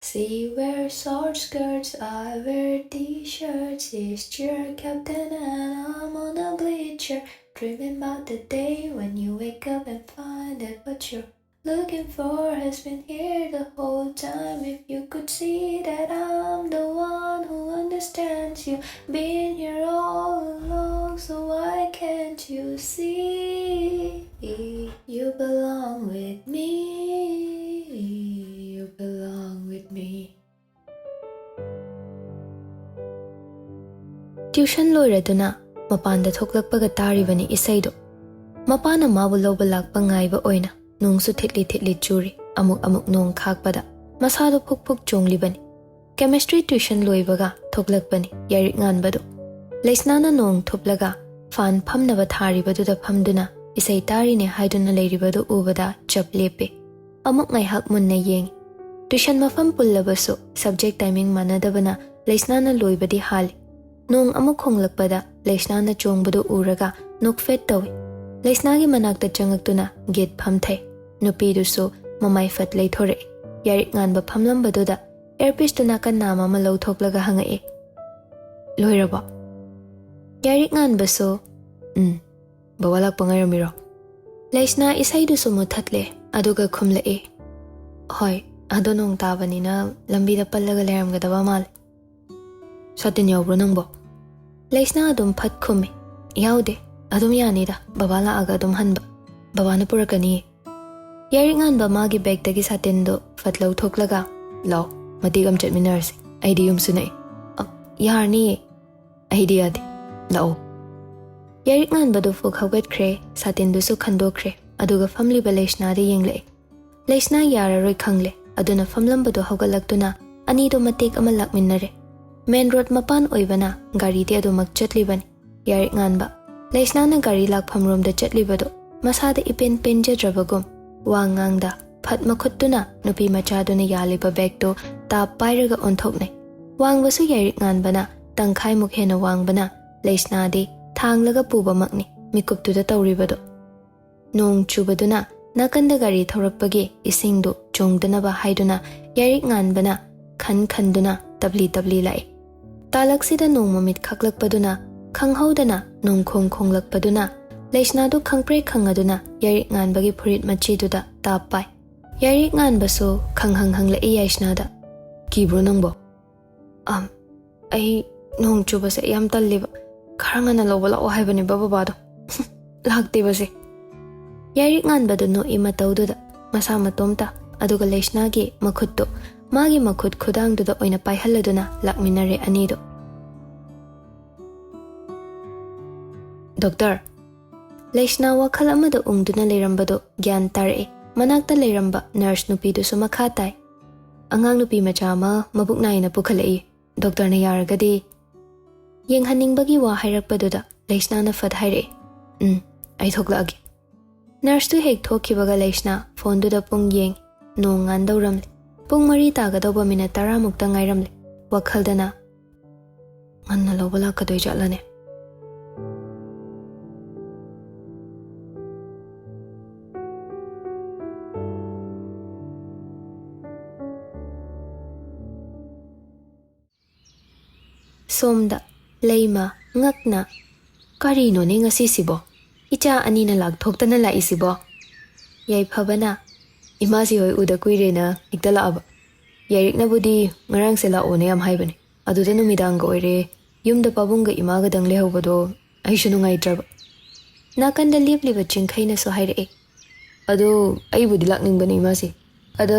She wears short skirts, I wear t-shirts. She's cheer captain and I'm on a bleacher, dreaming about the day when you wake up and find that what you're looking for has been here the whole time. If you could see that I'm the one who understands you, been here all along, so why can't you see? You belong with me, you belong with me. Tuition ꯂꯣꯏꯔꯗꯨꯅ ꯃꯄꯥꯟꯗ ꯊꯣꯛꯂꯛꯄꯒ ꯇꯥꯔꯤꯕꯅꯤ ꯏꯁꯩꯗꯣ꯫ ꯃꯄꯥꯅ ꯃꯥꯕꯨ ꯂꯧꯕ ꯂꯥꯛꯄ ꯉꯥꯏꯕ ꯑꯣꯏꯅ ꯅꯣꯡꯁꯨ ꯊꯤꯠꯂꯤ ꯊꯤꯠꯂꯤ ꯆꯨꯔꯤ꯫ ꯑꯃꯨꯛ ꯑꯃꯨꯛ ꯅꯣꯡ ꯈꯥꯛꯄꯗ ꯃꯁꯥꯗꯣ ꯐꯨꯛ ꯐꯨꯛ ꯆꯣꯡꯂꯤꯕꯅꯤ꯫ Chemistry tuition ꯂꯣꯏꯕꯒ ꯊꯣꯛꯂꯛꯄꯅꯤ ꯌꯥꯏꯔꯤꯛ ꯉꯥꯟꯕꯗꯣ꯫ ꯂꯩꯁꯅꯥꯅ ꯅꯣꯡ ꯊꯨꯞꯂꯒ ꯐꯥꯟ ꯐꯝꯅꯕ ꯊꯥꯔꯤꯕꯗꯨꯗ ꯐꯝꯗꯨꯅ ꯏꯁꯩ ꯇꯥꯔꯤꯅꯦ ꯍꯥꯏꯗꯨꯅ ꯂꯩꯔꯤꯕꯗꯨ ꯎꯕꯗ ꯆꯞ ꯂꯦꯞꯄꯦ꯫ ꯑꯃꯨꯛ ꯉꯥꯏꯍꯥꯛ ꯃꯨꯟꯅ ꯌꯦꯡꯉꯤ꯫ Tuition ꯃꯐꯝ ꯄꯨꯜꯂꯕꯁꯨ subject timing ꯃꯥꯟꯅꯗꯕꯅ ꯂꯩꯁꯅꯥꯅ ꯂꯣꯏꯕꯗꯤ ꯍꯥꯜꯂꯤ꯫ ꯅꯣꯡ ꯑꯃꯨꯛ ꯈꯣꯡꯂꯛꯄꯗ ꯂꯩꯁꯅꯥꯅ ꯆꯣꯡꯕꯗꯨ ꯎꯔꯒ ꯅꯣꯛꯐꯦꯠ ꯇꯧꯏ꯫ ꯂꯩꯁꯅꯥꯒꯤ ꯃꯅꯥꯛꯇ ꯆꯪꯉꯛꯇꯨꯅ gate ꯐꯝꯊꯩ꯫ ꯅꯨꯄꯤꯗꯨꯁꯨ ꯃꯃꯥꯏ ꯐꯠ ꯂꯩꯊꯣꯔꯛꯏ꯫ ꯌꯥꯏꯔꯤꯛ ꯉꯥꯟꯕ ꯐꯝꯂꯝꯕꯗꯨꯗ earpiece ꯇꯨ ꯅꯥꯀꯟ ꯅꯥꯝ ꯑꯃ ꯂꯧꯊꯣꯛꯂꯒ ꯍꯪꯉꯛꯏ, "ꯂꯣꯏꯔꯕꯣ?" ꯌꯥꯏꯔꯤꯛ ꯉꯥꯟꯕꯁꯨ, "ꯎꯝ, ꯕꯕꯥ ꯂꯥꯛꯄ ꯉꯥꯏꯔꯝꯃꯤꯔꯣ?" ꯂꯩꯁꯅꯥ ꯏꯁꯩꯗꯨꯁꯨ ꯃꯨꯊꯠꯂꯦ, ꯑꯗꯨꯒ ꯈꯨꯝꯂꯛꯏ, "ꯍꯣꯏ, ꯑꯗꯣ ꯅꯣꯡ ꯇꯥꯕꯅꯤꯅ ꯂꯝꯕꯤꯗ ꯄꯜꯂꯒ ꯂꯩꯔꯝꯒꯗꯕ ꯃꯥꯜꯂꯦ꯫ ꯁꯥꯇꯤꯟ ꯌꯥꯎꯕ꯭ꯔꯣ ꯅꯪꯕꯣ?" ꯂꯩꯁꯅꯥ ꯑꯗꯨꯝ ꯐꯠ ꯈꯨꯝꯃꯤ, "ꯌꯥꯎꯗꯦ, ꯑꯗꯨꯝ ꯌꯥꯅꯤꯗ, ꯕꯕꯥ ꯂꯥꯛꯑꯒ ꯑꯗꯨꯝ ꯍꯟꯕ꯫ ꯕꯕꯥꯅ ꯄꯨꯔꯛꯀꯅꯤꯌꯦ꯫" ꯌꯥꯏꯔꯤꯛ ꯉꯥꯟꯕ ꯃꯥꯒꯤ bagꯇꯒꯤ ꯁꯥꯇꯤꯟꯗꯨ ꯐꯠ ꯂꯧꯊꯣꯛꯂꯒ, "ꯂꯥꯎ, ꯃꯇꯦꯛ ꯑꯃ ꯆꯠꯃꯤꯟꯅꯔꯁꯤ, ꯑꯩꯗꯤ ꯌꯨꯝꯁꯨ ꯅꯛꯏ꯫" "ꯑ, ꯌꯥꯔꯅꯤꯌꯦ꯫" "ꯑꯩꯗꯤ ꯌꯥꯗꯦ, ꯂꯥꯛꯑꯣ꯫" ꯌꯥꯏꯔꯤꯛ ꯉꯥꯟꯕꯗꯨ ꯐꯨꯛ ꯍꯧꯒꯠꯈ꯭ꯔꯦ, ꯁꯥꯇꯤꯟꯗꯨꯁꯨ ꯈꯟꯗꯣꯛꯈ꯭ꯔꯦ, ꯑꯗꯨꯒ ꯐꯝꯂꯤꯕ ꯂꯩꯁꯅꯥꯗ ꯌꯦꯡꯂꯛꯏ꯫ ꯂꯩꯁꯅꯥ ꯌꯥꯔꯔꯣꯏ ꯈꯪꯂꯦ, ꯑꯗꯨꯅ ꯐꯝꯂꯝꯕꯗꯨ ꯍꯧꯒꯠꯂꯛꯇꯨꯅ ꯑꯅꯤꯗꯨ ꯃꯇꯦꯛ ꯑꯃ ꯂꯥꯛꯃꯤꯟꯅꯔꯦ꯫ Main road ꯃꯄꯥꯟ ꯑꯣꯏꯕꯅ ꯒꯥꯔꯤꯗꯤ ꯑꯗꯨꯃꯛ ꯆꯠꯂꯤꯕꯅꯤ꯫ ꯌꯥꯏꯔꯤꯛ ꯉꯥꯟꯕ, ꯂꯩꯁꯅꯥꯅ ꯒꯥꯔꯤ ꯂꯥꯛꯐꯝꯔꯣꯝꯗ ꯆꯠꯂꯤꯕꯗꯨ ꯃꯁꯥꯗ ꯏꯄꯦꯟ ꯄꯦꯟꯖꯗ꯭ꯔꯕꯒꯨꯝ ꯋꯥ ꯉꯥꯡꯗ ꯐꯠ ꯃꯈꯨꯠꯇꯨꯅ ꯅꯨꯄꯤ ꯃꯆꯥꯗꯨꯅ ꯌꯥꯜꯂꯤꯕ ꯕꯦꯒꯇꯨ ꯇꯥꯞ ꯄꯥꯏꯔꯒ ꯑꯣꯟꯊꯣꯛꯅꯩ꯫ ꯋꯥꯡꯕꯁꯨ ꯌꯥꯏꯔꯤꯛ ꯉꯥꯟꯕꯅ ꯇꯪꯈꯥꯏꯃꯨꯛ ꯍꯦꯟꯅ ꯋꯥꯡꯕꯅ ꯂꯩꯁꯅꯥꯗꯤ ꯊꯥꯡꯂꯒ ꯄꯨꯕꯃꯛꯅꯤ ꯃꯤꯀꯨꯞꯇꯨꯗ ꯇꯧꯔꯤꯕꯗꯨ꯫ ꯅꯣꯡ ꯆꯨꯕꯗꯨꯅ ꯅꯥꯀꯟꯗ ꯒꯥꯔꯤ ꯊꯧꯔꯛꯄꯒꯤ ꯏꯁꯤꯡꯗꯨ ꯆꯣꯡꯗꯅꯕ ꯍꯥꯏꯗꯨꯅ ꯌꯥꯏꯔꯤꯛ ꯉꯥꯟꯕꯅ ꯈꯟ ꯈꯟꯗꯨꯅ ꯇꯞꯂꯤ ꯇꯞꯂꯤ ꯂꯥꯛꯏ꯫ ꯇꯥꯂꯛꯁꯤꯗ ꯅꯣꯡ ꯃꯃꯤꯠ ꯈꯥꯛꯂꯛꯄꯗꯨꯅ ꯈꯪꯍꯧꯗꯅ ꯅꯣꯡꯈꯣꯡ ꯈꯣꯡꯂꯛꯄꯗꯨꯅ ꯂꯩꯁꯅꯥꯗꯨ ꯈꯪꯄ꯭ꯔꯦꯛ ꯈꯪꯉꯗꯨꯅ ꯌꯥꯏꯔꯤꯛ ꯉꯥꯟꯕꯒꯤ ꯐꯨꯔꯤꯠ ꯃꯆꯤꯗꯨꯗ ꯇꯥꯞ ꯄꯥꯏ꯫ ꯌꯥꯏꯔꯤꯛ ꯉꯥꯟꯕꯁꯨ ꯈꯪꯍꯪ ꯍꯪꯂꯛꯏ ꯌꯥꯏꯁꯅꯥꯗ꯫ "ꯀꯤꯕ꯭ꯔꯣ ꯅꯪꯕꯣ?" "ꯑꯝ, ꯑꯩ ꯅꯣꯡ ꯆꯨꯕꯁꯦ ꯌꯥꯝ ꯇꯜꯂꯦꯕ꯫ ꯈꯔ ꯉꯟꯅ ꯂꯧꯕ ꯂꯥꯛꯑꯣ ꯍꯥꯏꯕꯅꯦꯕ ꯕꯕꯥꯗꯣ꯫ ꯂꯥꯛꯇꯦꯕꯁꯦ꯫" ꯌꯥꯏꯔꯤꯛ ꯉꯥꯟꯕꯗꯨ ꯅꯣꯛꯏ ꯃꯇꯧꯗꯨꯗ ꯃꯁꯥ ꯃꯇꯣꯝꯇ, ꯑꯗꯨꯒ ꯂꯩꯁꯅꯥꯒꯤ ꯃꯈꯨꯠꯇꯨ ꯃꯥꯒꯤ ꯃꯈꯨꯠ ꯈꯨꯗꯥꯡꯗꯨꯗ ꯑꯣꯏꯅ ꯄꯥꯏꯍꯜꯂꯗꯨꯅ ꯂꯥꯛꯃꯤꯟꯅꯔꯦ ꯑꯅꯤꯗꯨ꯫ "ꯗꯣꯛꯇꯔ꯫" ꯂꯩꯁꯅꯥ ꯋꯥꯈꯜ ꯑꯃꯗ ꯎꯪꯗꯨꯅ ꯂꯩꯔꯝꯕꯗꯨ ꯒ꯭ꯌꯥꯟ ꯇꯥꯔꯛꯏ꯫ ꯃꯅꯥꯛꯇ ꯂꯩꯔꯝꯕ ꯅꯔꯁ ꯅꯨꯄꯤꯗꯨꯁꯨ ꯃꯈꯥ ꯇꯥꯏ꯫ "ꯑꯉꯥꯡ ꯅꯨꯄꯤ ꯃꯆꯥ ꯑꯃ ꯃꯕꯨꯛ ꯅꯥꯏꯅ ꯄꯨꯈꯠꯂꯛꯏ꯫ ꯗꯣꯛꯇꯔꯅ ꯌꯥꯔꯒꯗꯤ꯫" ꯌꯦꯡꯍꯟꯅꯤꯡꯕꯒꯤ ꯋꯥ ꯍꯥꯏꯔꯛꯄꯗꯨꯗ ꯂꯩꯁꯅꯥꯅ ꯐꯠ ꯍꯥꯏꯔꯛꯏ, "ꯎꯝ, ꯑꯩ ꯊꯣꯛꯂꯛꯑꯒꯦ꯫" ꯅꯔꯁꯇꯨ ꯍꯦꯛ ꯊꯣꯛꯈꯤꯕꯒ ꯂꯩꯁꯅꯥ ꯐꯣꯟꯗꯨꯗ ꯄꯨꯡ ꯌꯦꯡ꯫ ꯅꯣꯡ ꯉꯥꯟꯗꯧꯔꯝꯂꯦ꯫ ꯄꯨꯡ ꯃꯔꯤ ꯇꯥꯒꯗꯧꯕ ꯃꯤꯅꯠ ꯇꯔꯥꯃꯨꯛꯇ ꯉꯥꯏꯔꯝꯂꯦ꯫ ꯋꯥꯈꯜꯗꯅ, "ꯉꯟꯅ ꯂꯧꯕ ꯂꯥꯛꯀꯗꯣꯏ ꯖꯥꯠꯂꯅꯦ?" ꯁꯣꯝꯗ ꯂꯩꯃ ꯉꯛꯅ, "ꯀꯔꯤꯅꯣꯅꯦ ꯉꯁꯤꯁꯤꯕꯣ? ꯏꯆꯥ ꯑꯅꯤꯅ ꯂꯥꯛꯊꯣꯛꯇꯅ ꯂꯥꯛꯏꯁꯤꯕꯣ?" ꯌꯥꯏꯐꯕꯅ, "ꯏꯃꯥꯁꯤ ꯍꯣꯏ ꯎꯗ ꯀꯨꯏꯔꯦꯅ ꯍꯦꯛꯇ ꯂꯥꯛꯑꯕ꯫ ꯌꯥꯏꯔꯤꯛꯅꯕꯨꯗꯤ ꯉꯔꯥꯡꯁꯦ ꯂꯥꯛꯑꯣꯅ ꯌꯥꯝ ꯍꯥꯏꯕꯅꯦ꯫ ꯑꯗꯨꯗ ꯅꯨꯃꯤꯗꯥꯡꯒ ꯑꯣꯏꯔꯦ, ꯌꯨꯝꯗ ꯄꯥꯕꯨꯡꯒ ꯏꯃꯥꯒꯗꯪ ꯂꯩꯍꯧꯕꯗꯣ ꯑꯩꯁꯨ ꯅꯨꯡꯉꯥꯏꯇ꯭ꯔꯕ꯫" ꯅꯥꯀꯟꯗ ꯂꯦꯞꯂꯤꯕ ꯆꯤꯡꯈꯩꯅꯁꯨ ꯍꯥꯏꯔꯛꯑꯦ, "ꯑꯗꯣ ꯑꯩꯕꯨꯗꯤ ꯂꯥꯛꯅꯤꯡꯕꯅꯦ ꯏꯃꯥꯁꯦ꯫ ꯑꯗ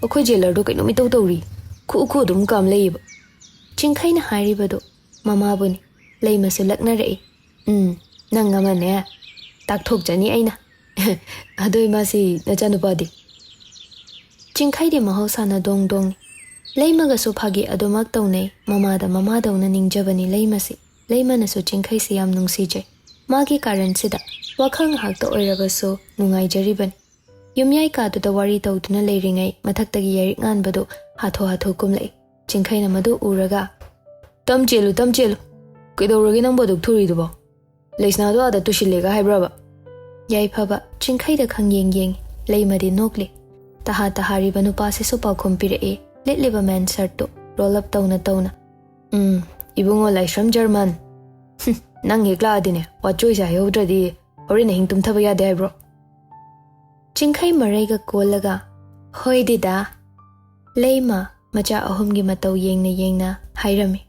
ꯑꯩꯈꯣꯏ ꯖꯦꯂꯔꯗꯣ ꯀꯩꯅꯣꯝ ꯏꯇꯧ ꯇꯧꯔꯤ꯫ ꯈꯨꯎ ꯈꯨ ꯑꯗꯨꯝ ꯀꯥꯝ ꯂꯩꯌꯦꯕ꯫" ꯆꯤꯡꯈꯩꯅ ꯍꯥꯏꯔꯤꯕꯗꯣ ꯃꯃꯥꯕꯨꯅꯤ꯫ ꯂꯩꯃꯁꯨ ꯂꯛꯅꯔꯛꯏ, "ꯎꯝ, ꯅꯪ ꯑꯃꯅꯦ꯫ ꯇꯥꯛꯊꯣꯛꯆꯅꯤ ꯑꯩꯅ꯫" "ꯑꯗꯣ ꯏꯃꯥꯁꯤ ꯅꯆꯥꯅꯨꯄꯥꯗꯤ?" ꯆꯤꯡꯈꯩꯗꯤ ꯃꯍꯧꯁꯥꯅ ꯗꯣꯡ ꯗꯣꯡꯅꯤ꯫ ꯂꯩꯃꯒꯁꯨ ꯐꯥꯒꯤ ꯑꯗꯨꯃꯛ ꯇꯧꯅꯩ꯫ ꯃꯃꯥꯗ ꯃꯃꯥꯗꯧꯅ ꯅꯤꯡꯖꯕꯅꯤ ꯂꯩꯃꯁꯤ꯫ ꯂꯩꯃꯅꯁꯨ ꯆꯤꯡꯈꯩꯁꯤ ꯌꯥꯝ ꯅꯨꯡꯁꯤꯖꯩ꯫ ꯃꯥꯒꯤ ꯀꯥꯔꯟꯁꯤꯗ ꯋꯥꯈꯜ ꯉꯥꯏꯍꯥꯛꯇ ꯑꯣꯏꯔꯕꯁꯨ ꯅꯨꯡꯉꯥꯏꯖꯔꯤꯕꯅꯤ꯫ ꯌꯨꯝꯌꯥꯏ ꯀꯥꯗꯨꯗ ꯋꯥꯔꯤ ꯇꯧꯗꯨꯅ ꯂꯩꯔꯤꯉꯩ ꯃꯊꯛꯇꯒꯤ ꯌꯥꯏꯔꯤꯛ ꯉꯥꯟꯕꯗꯨ ꯍꯥꯊꯨ ꯍꯥꯊꯨ ꯀꯨꯝꯂꯛꯏ꯫ ꯆꯤꯡꯈꯩꯅ ꯃꯗꯨ ꯎꯔꯒ, "ꯇꯝ ꯆꯦꯜꯂꯨ, ꯇꯝ ꯆꯦꯜꯂꯨ꯫ ꯀꯩꯗꯧꯔꯒꯦ ꯅꯪꯕꯨ ꯑꯗꯨꯛ ꯊꯨꯔꯤꯗꯨꯕꯣ? ꯂꯩꯁꯅꯥꯗꯣ ꯑꯥꯗ ꯇꯨꯁꯤꯜꯂꯦꯒ ꯍꯥꯏꯕ꯭ꯔꯕ?" ꯌꯥꯏꯐꯕ ꯆꯤꯡꯈꯩꯗ ꯈꯪꯌꯦꯡ ꯌꯦꯡꯉꯤ꯫ ꯂꯩꯃꯗꯤ ꯅꯣꯛꯂꯤ꯫ ꯇꯍꯥ ꯇꯍꯥꯔꯤꯕ ꯅꯨꯄꯥꯁꯤꯁꯨ ꯄꯥꯎꯈꯨꯝ ꯄꯤꯔꯛꯏ꯫ ꯂꯤꯠꯂꯤꯕ ꯃꯦꯟ ꯁꯔꯠꯇꯨ ꯔꯣꯜ ꯑꯞ ꯇꯧꯅ ꯇꯧꯅ, "ꯎꯝ, ꯏꯕꯨꯡꯉꯣ ꯂꯥꯏꯁ꯭ꯔꯝ ꯖꯔꯃꯟ꯫ ꯍꯨꯝ, ꯅꯪ ꯍꯦꯛ ꯂꯥꯛꯑꯗꯤꯅꯦ, ꯋꯥꯆꯣꯏꯁꯦ ꯍꯥꯏꯍꯧꯗ꯭ꯔꯗꯤ ꯍꯣꯔꯦꯟ ꯑꯍꯤꯡ ꯇꯨꯝꯊꯕ ꯌꯥꯗꯦ ꯍꯥꯏꯕ꯭ꯔꯣ?" ꯆꯤꯡꯈꯩ ꯃꯔꯩꯒ ꯀꯣꯜꯂꯒ, "ꯍꯣꯏ ꯗꯤꯗꯥ꯫" ꯂꯩꯃ ꯃꯆꯥ ꯑꯍꯨꯝꯒꯤ ꯃꯇꯧ ꯌꯦꯡꯅ ꯌꯦꯡꯅ ꯍꯥꯏꯔꯝꯃꯤ꯫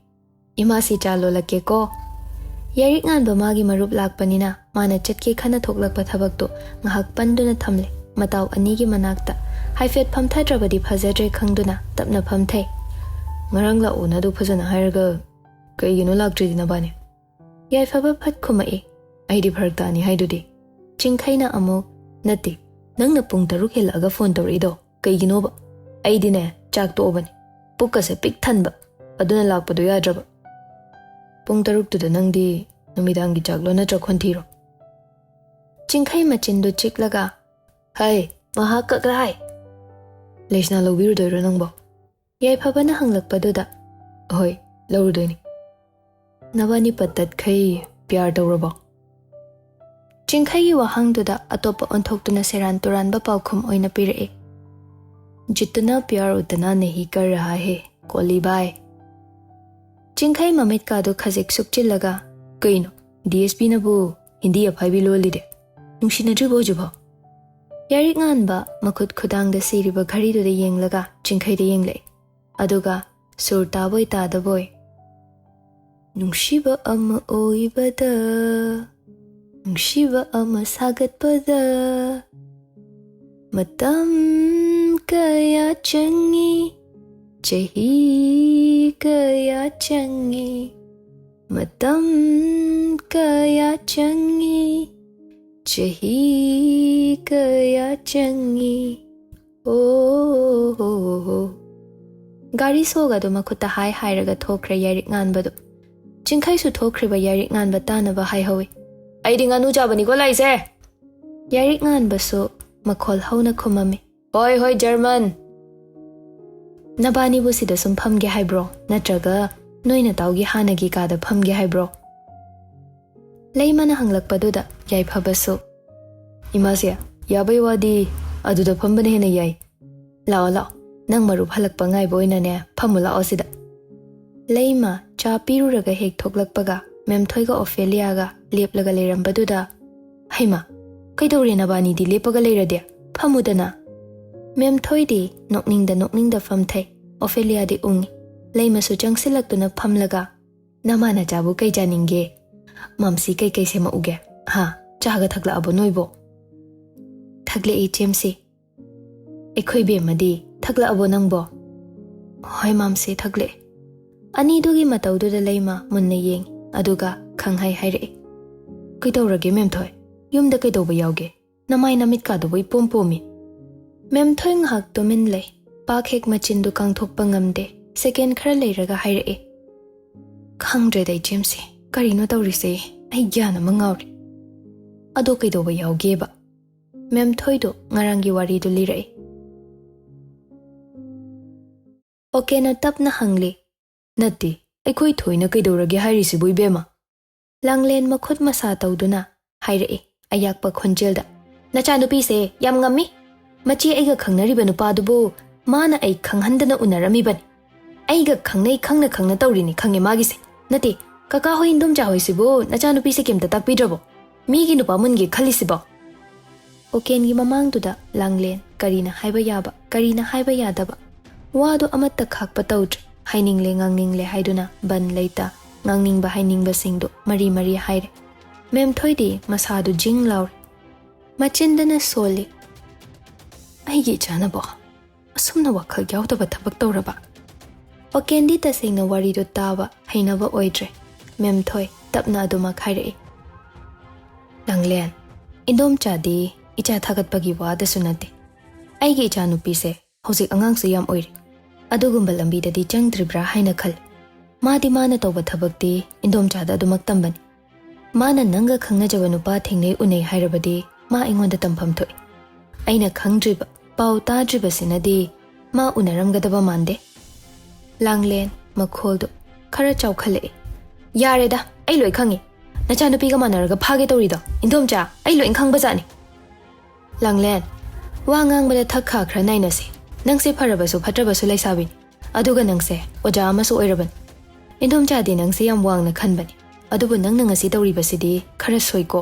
"ꯏꯃꯥꯁꯤ ꯆꯥ ꯂꯣꯜꯂꯛꯀꯦꯀꯣ꯫" ꯌꯥꯏꯔꯤꯛ ꯉꯥꯟꯕ ꯃꯥꯒꯤ ꯃꯔꯨꯞ ꯂꯥꯛꯄꯅꯤꯅ ꯃꯥꯅ ꯆꯠꯀꯦ ꯈꯟꯅ ꯊꯣꯛꯂꯛꯄ ꯊꯕꯛꯇꯨ ꯉꯥꯏꯍꯥꯛ ꯄꯟꯗꯨꯅ ꯊꯝꯂꯦ꯫ ꯃꯇꯥꯎ ꯑꯅꯤꯒꯤ ꯃꯅꯥꯛꯇ ꯍꯥꯏꯐꯦꯠ ꯐꯝꯊꯗ꯭ꯔꯕꯗꯤ ꯐꯖꯗ꯭ꯔꯦ ꯈꯪꯗꯨꯅ ꯇꯞꯅ ꯐꯝꯊꯩ꯫ "ꯉꯔꯥꯡ ꯂꯥꯛꯑꯣꯅ ꯑꯗꯨ ꯐꯖꯅ ꯍꯥꯏꯔꯒ ꯀꯩꯒꯤꯅꯣ ꯂꯥꯛꯇ꯭ꯔꯤꯗꯤ ꯅꯕꯥꯅꯤ?" ꯌꯥꯏꯐꯕ ꯐꯠ ꯈꯨꯝꯃꯛꯏ꯫ "ꯑꯩꯗꯤ ꯐꯔꯛ ꯇꯥꯅꯤ ꯍꯥꯏꯗꯨꯗꯤ꯫" ꯆꯤꯡꯈꯩꯅ ꯑꯃꯨꯛ, "ꯅꯠꯇꯦ, ꯅꯪꯅ ꯄꯨꯡ ꯇꯔꯨꯛ ꯍꯦꯜꯂꯛꯑꯒ ꯐꯣꯟ ꯇꯧꯔꯛꯏꯗꯣ ꯀꯩꯒꯤꯅꯣꯕ? ꯑꯩꯗꯤꯅꯦ, ꯆꯥꯛ ꯇꯣꯛꯑꯕꯅꯤ, ꯄꯨꯛꯀꯁꯦ ꯄꯤꯛ ꯊꯟꯕ, ꯑꯗꯨꯅ ꯂꯥꯛꯄꯗꯣ ꯌꯥꯗ꯭ꯔꯕ꯫" "ꯄꯨꯡ ꯇꯔꯨꯛꯇꯨꯗ ꯅꯪꯗꯤ ꯅꯨꯃꯤꯗꯥꯡꯒꯤ ꯆꯥꯛꯂꯣ ꯅꯠꯇ꯭ꯔ ꯈꯣꯟꯊꯤꯔꯣ?" ꯆꯤꯡꯈꯩ ꯃꯆꯤꯟꯗꯨ ꯆꯤꯛꯂꯒ, "ꯍꯩ, ꯃꯍꯥꯛ ꯀꯛꯔꯥꯏ! ꯂꯩꯁꯅꯥ ꯂꯧꯕꯤꯔꯨꯗꯣꯏꯔꯣ ꯅꯪꯕꯣ?" ꯌꯥꯏꯐꯕꯅ ꯍꯪꯂꯛꯄꯗꯨꯗ, "ꯑꯍꯣꯏ, ꯂꯧꯔꯨꯗꯣꯏꯅꯤ꯫" "ꯅꯕꯥꯅꯤ ꯄꯠ ꯇꯠꯈꯩ ꯄꯤꯌꯥꯔ ꯇꯧꯔꯕꯣ?" ꯆꯤꯡꯈꯩꯒꯤ ꯋꯥꯍꯪꯗꯨꯗ ꯑꯇꯣꯞꯄ ꯑꯣꯟꯊꯣꯛꯇꯨꯅ ꯁꯦꯔꯥꯟ ꯇꯨꯔꯥꯟꯕ ꯄꯥꯎꯈꯨꯝ ꯑꯣꯏꯅ ꯄꯤꯔꯛꯏ꯫ "ꯖꯤꯠꯇꯅ ꯄꯤꯌꯥꯔ ꯎꯇꯅ ꯅꯍꯤ ꯀꯔ ꯔꯍꯥ ꯍꯦ, ꯀꯣꯂꯤ ꯚꯥꯏ꯫" ꯆꯤꯡꯈꯩ ꯃꯃꯤꯠꯀꯥꯗꯨ ꯈꯖꯤꯛ ꯁꯨꯛꯆꯤꯜꯂꯒ, "ꯀꯩꯅꯣ, ꯗꯤ ꯑꯦꯁ ꯄꯤꯅꯕꯨ ꯍꯤꯟꯗꯤ ꯑꯐꯥꯏꯕꯤ ꯂꯣꯜꯂꯤꯗꯦ? ꯅꯨꯡꯁꯤꯅꯗ꯭ꯔꯤꯕꯣ ꯍꯧꯖꯤꯛꯐꯥꯎ?" ꯌꯥꯏꯔꯤꯛ ꯉꯥꯟꯕ ꯃꯈꯨꯠ ꯈꯨꯗꯥꯡꯗ ꯁꯤꯔꯤꯕ ꯘꯔꯤꯗꯨꯗ ꯌꯦꯡꯂꯒ ꯆꯤꯡꯈꯩꯗ ꯌꯦꯡꯂꯛꯏ꯫ ꯑꯗꯨꯒ ꯁꯨꯔ ꯇꯥꯕꯣꯏ ꯇꯥꯗꯕꯣꯏ, "ꯅꯨꯡꯁꯤꯕ ꯑꯃ ꯑꯣꯏꯕꯗ, ꯅꯨꯡꯁꯤꯕ ꯑꯃ ꯁꯥꯒꯠꯄꯗ ꯃꯇꯝ ꯀꯌꯥ ꯆꯪꯏ, ꯆꯍꯤ ꯀꯌꯥ ꯆꯪꯏ, ꯃꯇꯝ ꯀꯌꯥ ꯆꯪꯏ, ꯆꯍꯤ ꯀꯌꯥ ꯆꯪꯏ, ꯑꯣ ꯍꯣ ꯍꯣ꯫" ꯒꯥꯔꯤ ꯁꯣꯒ ꯑꯗꯨ ꯃꯈꯨꯠꯇ ꯍꯥꯏ ꯍꯥꯏꯔꯒ ꯊꯣꯛꯈ꯭ꯔꯦ ꯌꯥꯏꯔꯤꯛ ꯉꯥꯟꯕꯗꯨ꯫ ꯆꯤꯡꯈꯩꯁꯨ ꯊꯣꯛꯈ꯭ꯔꯤꯕ ꯌꯥꯏꯔꯤꯛ ꯉꯥꯟꯕ ꯇꯥꯅꯕ ꯍꯥꯏꯍꯧꯏ꯫ ꯑꯩꯗꯤ ꯉꯥꯅꯨ ꯆꯥꯕꯅꯤꯀꯣ ꯂꯥꯛꯏꯁꯦ꯫ ꯌꯥꯏꯔꯤꯛ ꯉꯥꯟꯕꯁꯨ ꯃꯈꯣꯜ ꯍꯧꯅ ꯈꯨꯝꯃꯝꯃꯤ꯫ ꯍꯣꯏ ꯍꯣꯏ ꯖꯔꯃꯟ꯫ ꯅꯕꯥꯅꯤꯕꯨ ꯁꯤꯗ ꯁꯨꯝ ꯐꯝꯒꯦ ꯍꯥꯏꯕ꯭ꯔꯣ, ꯅꯠꯇ꯭ꯔꯒ ꯅꯣꯏ ꯅꯇꯥꯎꯒꯤ ꯍꯥꯟꯅꯒꯤ ꯀꯥꯗ ꯐꯝꯒꯦ ꯍꯥꯏꯕ꯭ꯔꯣ? ꯂꯩꯃꯅ ꯍꯪꯂꯛꯄꯗꯨꯗ ꯌꯥꯏꯐꯕꯁꯨ, ꯏꯃꯥꯁꯦ, ꯌꯥꯕꯩ ꯋꯥꯗꯤ ꯑꯗꯨꯗ ꯐꯝꯕꯅ ꯍꯦꯟꯅ ꯌꯥꯏ꯫ ꯂꯥꯛꯑꯣ ꯂꯥꯛꯑꯣ, ꯅꯪ ꯃꯔꯨꯞ ꯍꯜꯂꯛꯄ ꯉꯥꯏꯕ ꯑꯣꯏꯅꯅꯦ ꯐꯝꯃꯨ ꯂꯥꯛꯑꯣ ꯁꯤꯗ꯫ ꯂꯩꯃ ꯆꯥ ꯄꯤꯔꯨꯔꯒ ꯍꯦꯛ ꯊꯣꯛꯂꯛꯄꯒ ꯃꯦꯝꯊꯣꯏꯒ ꯑꯣꯐꯦꯂꯤꯌꯥꯒ ꯂꯦꯞꯂꯒ ꯂꯩꯔꯝꯕꯗꯨꯗ, ꯍꯩꯃꯥ, ꯀꯩꯗꯧꯔꯦ ꯅꯕꯥꯅꯤꯗꯤ ꯂꯦꯞꯄꯒ ꯂꯩꯔꯗꯤ? ꯐꯝꯃꯨꯗꯅ꯫ ꯃꯦꯝꯊꯣꯏꯗꯤ ꯅꯣꯛꯅꯤꯡꯗ ꯅꯣꯛꯅꯤꯡꯗ ꯐꯝꯊꯩ꯫ ꯑꯣꯐꯦꯂꯤꯌꯥꯗꯤ ꯎꯪꯉꯤ꯫ ꯂꯩꯃꯁꯨ ꯆꯪꯁꯤꯜꯂꯛꯇꯨꯅ ꯐꯝꯂꯒ, ꯅꯃꯥ ꯅꯆꯥꯕꯨ ꯀꯩ ꯆꯥꯅꯤꯡꯒꯦ? ꯃꯝꯁꯤ ꯀꯩꯀꯩ ꯁꯦꯝꯃꯛꯎꯒꯦ? ꯍꯥ? ꯆꯥꯒ ꯊꯛꯂꯛꯑꯕꯣ ꯅꯣꯏꯕꯣ? ꯊꯛꯂꯛꯑꯦ ꯏꯆꯦꯝꯁꯤ꯫ ꯑꯩꯈꯣꯏ ꯕꯦꯝꯃꯗꯤ ꯊꯛꯂꯛꯑꯕꯣ ꯅꯪꯕꯣ? ꯍꯣꯏ ꯃꯝꯁꯤ, ꯊꯛꯂꯛꯑꯦ꯫ ꯑꯅꯤꯗꯨꯒꯤ ꯃꯇꯧꯗꯨꯗ ꯂꯩꯃ ꯃꯨꯟꯅ ꯌꯦꯡꯉꯤ, ꯑꯗꯨꯒ ꯈꯪꯍꯥꯏ ꯍꯥꯏꯔꯛꯏ, ꯀꯩꯗꯧꯔꯒꯦ ꯃꯦꯝꯊꯣꯏ? ꯌꯨꯝꯗ ꯀꯩꯗꯧꯕ ꯌꯥꯎꯒꯦ? ꯅꯃꯥꯏ ꯅꯃꯤꯠꯀꯥꯗꯨꯕꯨ ꯏꯄꯣꯝ ꯄꯣꯝꯃꯤ꯫ ꯃꯦꯝꯊꯣꯏ ꯉꯥꯏꯍꯥꯛ ꯇꯨꯃꯤꯟ ꯂꯩ꯫ ꯄꯥꯛ ꯍꯦꯛ ꯃꯆꯤꯟꯗꯨ ꯀꯥꯡꯊꯣꯛꯄ ꯉꯝꯗꯦ꯫ ꯁꯦꯀꯦꯟ ꯈꯔ ꯂꯩꯔꯒ ꯍꯥꯏꯔꯛꯏ, ꯈꯪꯗ꯭ꯔꯦꯗ ꯏꯆꯦꯝꯁꯤ, ꯀꯔꯤꯅꯣ ꯇꯧꯔꯤꯁꯦ? ꯑꯩ ꯒ꯭ꯌꯥꯟ ꯑꯃ ꯉꯥꯎꯔꯦ꯫ ꯑꯗꯣ ꯀꯩꯗꯧꯕ ꯌꯥꯎꯒꯦꯕ? ꯃꯦꯝꯊꯣꯏꯗꯣ ꯉꯔꯥꯡꯒꯤ ꯋꯥꯔꯤꯗꯨ ꯂꯤꯔꯛꯏ꯫ ꯑꯣꯀꯦꯅ ꯇꯞꯅ ꯍꯪꯂꯤ, ꯅꯠꯇꯦ, ꯑꯩꯈꯣꯏ ꯊꯣꯏꯅ ꯀꯩꯗꯧꯔꯒꯦ ꯍꯥꯏꯔꯤꯁꯤꯕꯨ ꯏꯕꯦꯝꯃ? ꯂꯥꯡꯂꯦꯟ ꯃꯈꯨꯠ ꯃꯁꯥ ꯇꯧꯗꯨꯅ ꯍꯥꯏꯔꯛꯏ ꯑꯌꯥꯛꯄ ꯈꯣꯟꯖꯦꯜꯗ, ꯅꯆꯥꯅꯨꯄꯤꯁꯦ ꯌꯥꯝ ꯉꯝꯃꯤ꯫ ꯃꯆꯦ ꯑꯩꯒ ꯈꯪꯅꯔꯤꯕ ꯅꯨꯄꯥꯗꯨꯕꯨ ꯃꯥꯅ ꯑꯩ ꯈꯪꯍꯟꯗꯅ ꯎꯅꯔꯝꯃꯤꯕꯅꯤ꯫ ꯑꯩꯒ ꯈꯪꯅꯩ ꯈꯪꯅ ꯈꯪꯅ ꯇꯧꯔꯤꯅꯤ ꯈꯪꯉꯦ ꯃꯥꯒꯤꯁꯦ꯫ ꯅꯠꯇꯦ, ꯀꯀꯥ ꯍꯣꯏ ꯏꯟꯗꯣꯝꯆꯥ ꯍꯣꯏꯁꯤꯕꯨ ꯅꯆꯥꯅꯨꯄꯤꯁꯦ ꯀꯩꯝꯇ ꯇꯥꯛꯄꯤꯗ꯭ꯔꯕꯣ? ꯃꯤꯒꯤ ꯅꯨꯄꯥ ꯃꯨꯟꯒꯦ ꯈꯜꯂꯤꯁꯤꯕꯣ? ꯑꯣꯀꯦꯟꯒꯤ ꯃꯃꯥꯡꯗꯨꯗ ꯂꯥꯡꯂꯦꯟ ꯀꯔꯤꯅ ꯍꯥꯏꯕ ꯌꯥꯕ, ꯀꯔꯤꯅ ꯍꯥꯏꯕ ꯌꯥꯗꯕ, ꯋꯥꯗꯨ ꯑꯃꯠꯇ ꯈꯥꯛꯄ ꯇꯧꯗ꯭ꯔꯦ꯫ ꯍꯥꯏꯅꯤꯡꯂꯦ ꯉꯥꯡꯅꯤꯡꯂꯦ ꯍꯥꯏꯗꯨꯅ ꯕꯟ ꯂꯩꯇ ꯉꯥꯡꯅꯤꯡꯕ ꯍꯥꯏꯅꯤꯡꯕꯁꯤꯡꯗꯨ ꯃꯔꯤ ꯃꯔꯤ ꯍꯥꯏꯔꯦ꯫ ꯃꯦꯝꯊꯣꯏꯗꯤ ꯃꯁꯥꯗꯨ ꯖꯤꯡ ꯂꯥꯎꯔꯦ꯫ ꯃꯆꯤꯟꯗꯅ ꯁꯣꯜꯂꯤ, ꯑꯩꯒꯤ ꯏꯆꯥꯅꯕꯣ ꯑꯁꯨꯝꯅ ꯋꯥꯈꯜ ꯌꯥꯎꯗꯕ ꯊꯕꯛ ꯇꯧꯔꯕ? ꯑꯣꯀꯦꯟꯗꯤ ꯇꯁꯦꯡꯅ ꯋꯥꯔꯤꯗꯨ ꯇꯥꯕ ꯍꯩꯅꯕ ꯑꯣꯏꯗ꯭ꯔꯦ꯫ ꯃꯦꯝꯊꯣꯏ ꯇꯞꯅ ꯑꯗꯨꯃꯛ ꯍꯥꯏꯔꯛꯏ, ꯂꯥꯡꯂꯦꯟ, ꯏꯟꯗꯣꯝꯆꯥꯗꯤ ꯏꯆꯥ ꯊꯥꯒꯠꯄꯒꯤ ꯋꯥꯗꯁꯨ ꯅꯠꯇꯦ꯫ ꯑꯩꯒꯤ ꯏꯆꯥꯅꯨꯄꯤꯁꯦ ꯍꯧꯖꯤꯛ ꯑꯉꯥꯡꯁꯨ ꯌꯥꯝ ꯑꯣꯏꯔꯤ꯫ ꯑꯗꯨꯒꯨꯝꯕ ꯂꯝꯕꯤꯗꯗꯤ ꯆꯪꯗ꯭ꯔꯤꯕ꯭ꯔꯥ ꯍꯥꯏꯅ ꯈꯜꯂꯤ꯫ ꯃꯥꯗꯤ ꯃꯥꯅ ꯇꯧꯕ ꯊꯕꯛꯇꯤ ꯏꯟꯗꯣꯝꯆꯥꯗ ꯑꯗꯨꯃꯛ ꯇꯝꯕꯅꯤ꯫ ꯃꯥꯅ ꯅꯪꯒ ꯈꯪꯅꯖꯕ ꯅꯨꯄꯥ ꯊꯦꯡꯅꯩ ꯎꯅꯩ ꯍꯥꯏꯔꯕꯗꯤ ꯃꯥ ꯑꯩꯉꯣꯟꯗ ꯇꯝꯐꯝ ꯊꯣꯛꯏ꯫ ꯑꯩꯅ ꯈꯪꯗ꯭ꯔꯤꯕ, ꯄꯥꯎ ꯇꯥꯗ꯭ꯔꯤꯕꯁꯤꯅꯗꯤ ꯃꯥ ꯎꯅꯔꯝꯒꯗꯕ ꯃꯥꯟꯗꯦ꯫ ꯂꯥꯡꯂꯦꯟ ꯃꯈꯣꯜꯗꯨ ꯈꯔ ꯆꯥꯎꯈꯠꯂꯛꯏ꯫ "ꯌꯥꯔꯦꯗ, ꯑꯩ ꯂꯣꯏ ꯈꯪꯉꯤ꯫ ꯅꯆꯥꯅꯨꯄꯤꯒ ꯃꯥꯟꯅꯔꯒ ꯐꯥꯒꯦ ꯇꯧꯔꯤꯗꯣ, ꯏꯟꯗꯣꯝꯆꯥ, ꯑꯩ ꯂꯣꯏ ꯈꯪꯕꯖꯥꯠꯅꯤ꯫" ꯂꯥꯡꯂꯦꯟ, ꯋꯥ ꯉꯥꯡꯕꯗ ꯊꯛ ꯈꯥ ꯈꯔ ꯅꯥꯏꯅꯁꯤ꯫ ꯅꯪꯁꯦ ꯐꯔꯕꯁꯨ ꯐꯠꯇ꯭ꯔꯕꯁꯨ ꯂꯩꯁꯥꯕꯤꯅꯤ꯫ ꯑꯗꯨꯒ ꯅꯪꯁꯦ ꯑꯣꯖꯥ ꯑꯃꯁꯨ ꯑꯣꯏꯔꯕꯅꯤ꯫ ꯏꯟꯗꯣꯝꯆꯥꯗꯤ ꯅꯪꯁꯦ ꯌꯥꯝ ꯋꯥꯡꯅ ꯈꯟꯕꯅꯤ꯫ ꯑꯗꯨꯕꯨ ꯅꯪꯅ ꯉꯁꯤ ꯇꯧꯔꯤꯕꯁꯤꯗꯤ ꯈꯔ ꯁꯣꯏꯀꯣ꯫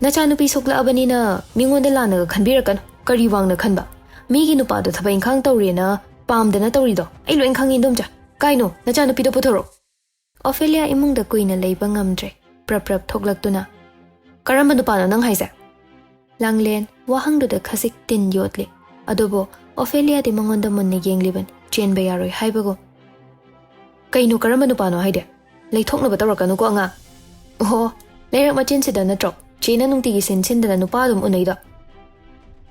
ꯅꯆꯥꯅꯨꯄꯤ ꯁꯣꯛꯂꯛꯑꯕꯅꯤꯅ ꯃꯤꯉꯣꯟꯗ ꯂꯥꯟꯅꯒ ꯈꯟꯕꯤꯔꯛꯀꯅꯨ꯫ ꯀꯔꯤ ꯋꯥꯡꯅ ꯈꯟꯕ? ꯃꯤꯒꯤ ꯅꯨꯄꯥꯗꯣ ꯊꯕꯛ ꯏꯪꯈꯥꯡ ꯇꯧꯔꯦꯅ ꯄꯥꯝꯗꯅ ꯇꯧꯔꯤꯗꯣ ꯑꯩ ꯂꯣꯏ ꯈꯪꯉꯤ, ꯏꯟꯗꯣꯝꯆꯥ꯫ ꯀꯥꯏꯅꯣ, ꯅꯆꯥꯅꯨꯄꯤꯗꯣ ꯄꯨꯊꯣꯔꯛꯑꯣ꯫ ꯑꯣꯐꯦꯂꯤꯌꯥ ꯏꯃꯨꯡꯗ ꯀꯨꯏꯅ ꯂꯩꯕ ꯉꯝꯗ꯭ꯔꯦ꯫ ꯄ꯭ꯔꯞ ꯄ꯭ꯔꯞ ꯊꯣꯛꯂꯛꯇꯨꯅ, "ꯀꯔꯝꯕ ꯅꯨꯄꯥꯅꯣ ꯅꯪ ꯍꯥꯏꯁꯦ?" ꯂꯥꯡꯂꯦꯟ ꯋꯥꯍꯪꯗꯨꯗ ꯈꯖꯤꯛ ꯇꯤꯟ ꯌꯣꯠꯂꯤ꯫ ꯑꯗꯨꯕꯨ ꯑꯣꯐꯦꯂꯤꯌꯥꯗꯤ ꯃꯉꯣꯟꯗ ꯃꯨꯟꯅ ꯌꯦꯡꯂꯤꯕꯅꯤ, ꯆꯦꯟꯕ ꯌꯥꯔꯣꯏ ꯍꯥꯏꯕꯒꯨꯝ꯫ "ꯀꯩꯅꯣ, ꯀꯔꯝꯕ ꯅꯨꯄꯥꯅꯣ ꯍꯥꯏꯗꯤ? ꯂꯩꯊꯣꯛꯅꯕ ꯇꯧꯔꯛꯀꯅꯨꯀꯣ, ꯑꯉꯥꯡ꯫" "ꯑꯣꯍꯣ, ꯂꯩꯔꯛ ꯃꯆꯤꯟꯁꯤꯗ ꯅꯠꯇ꯭ꯔꯣ ꯆꯦꯅ ꯅꯨꯡꯇꯤꯒꯤ ꯁꯤꯟ ꯁꯤꯟꯗꯅ ꯅꯨꯄꯥ ꯑꯗꯨꯝ ꯎꯅꯩꯗꯣ?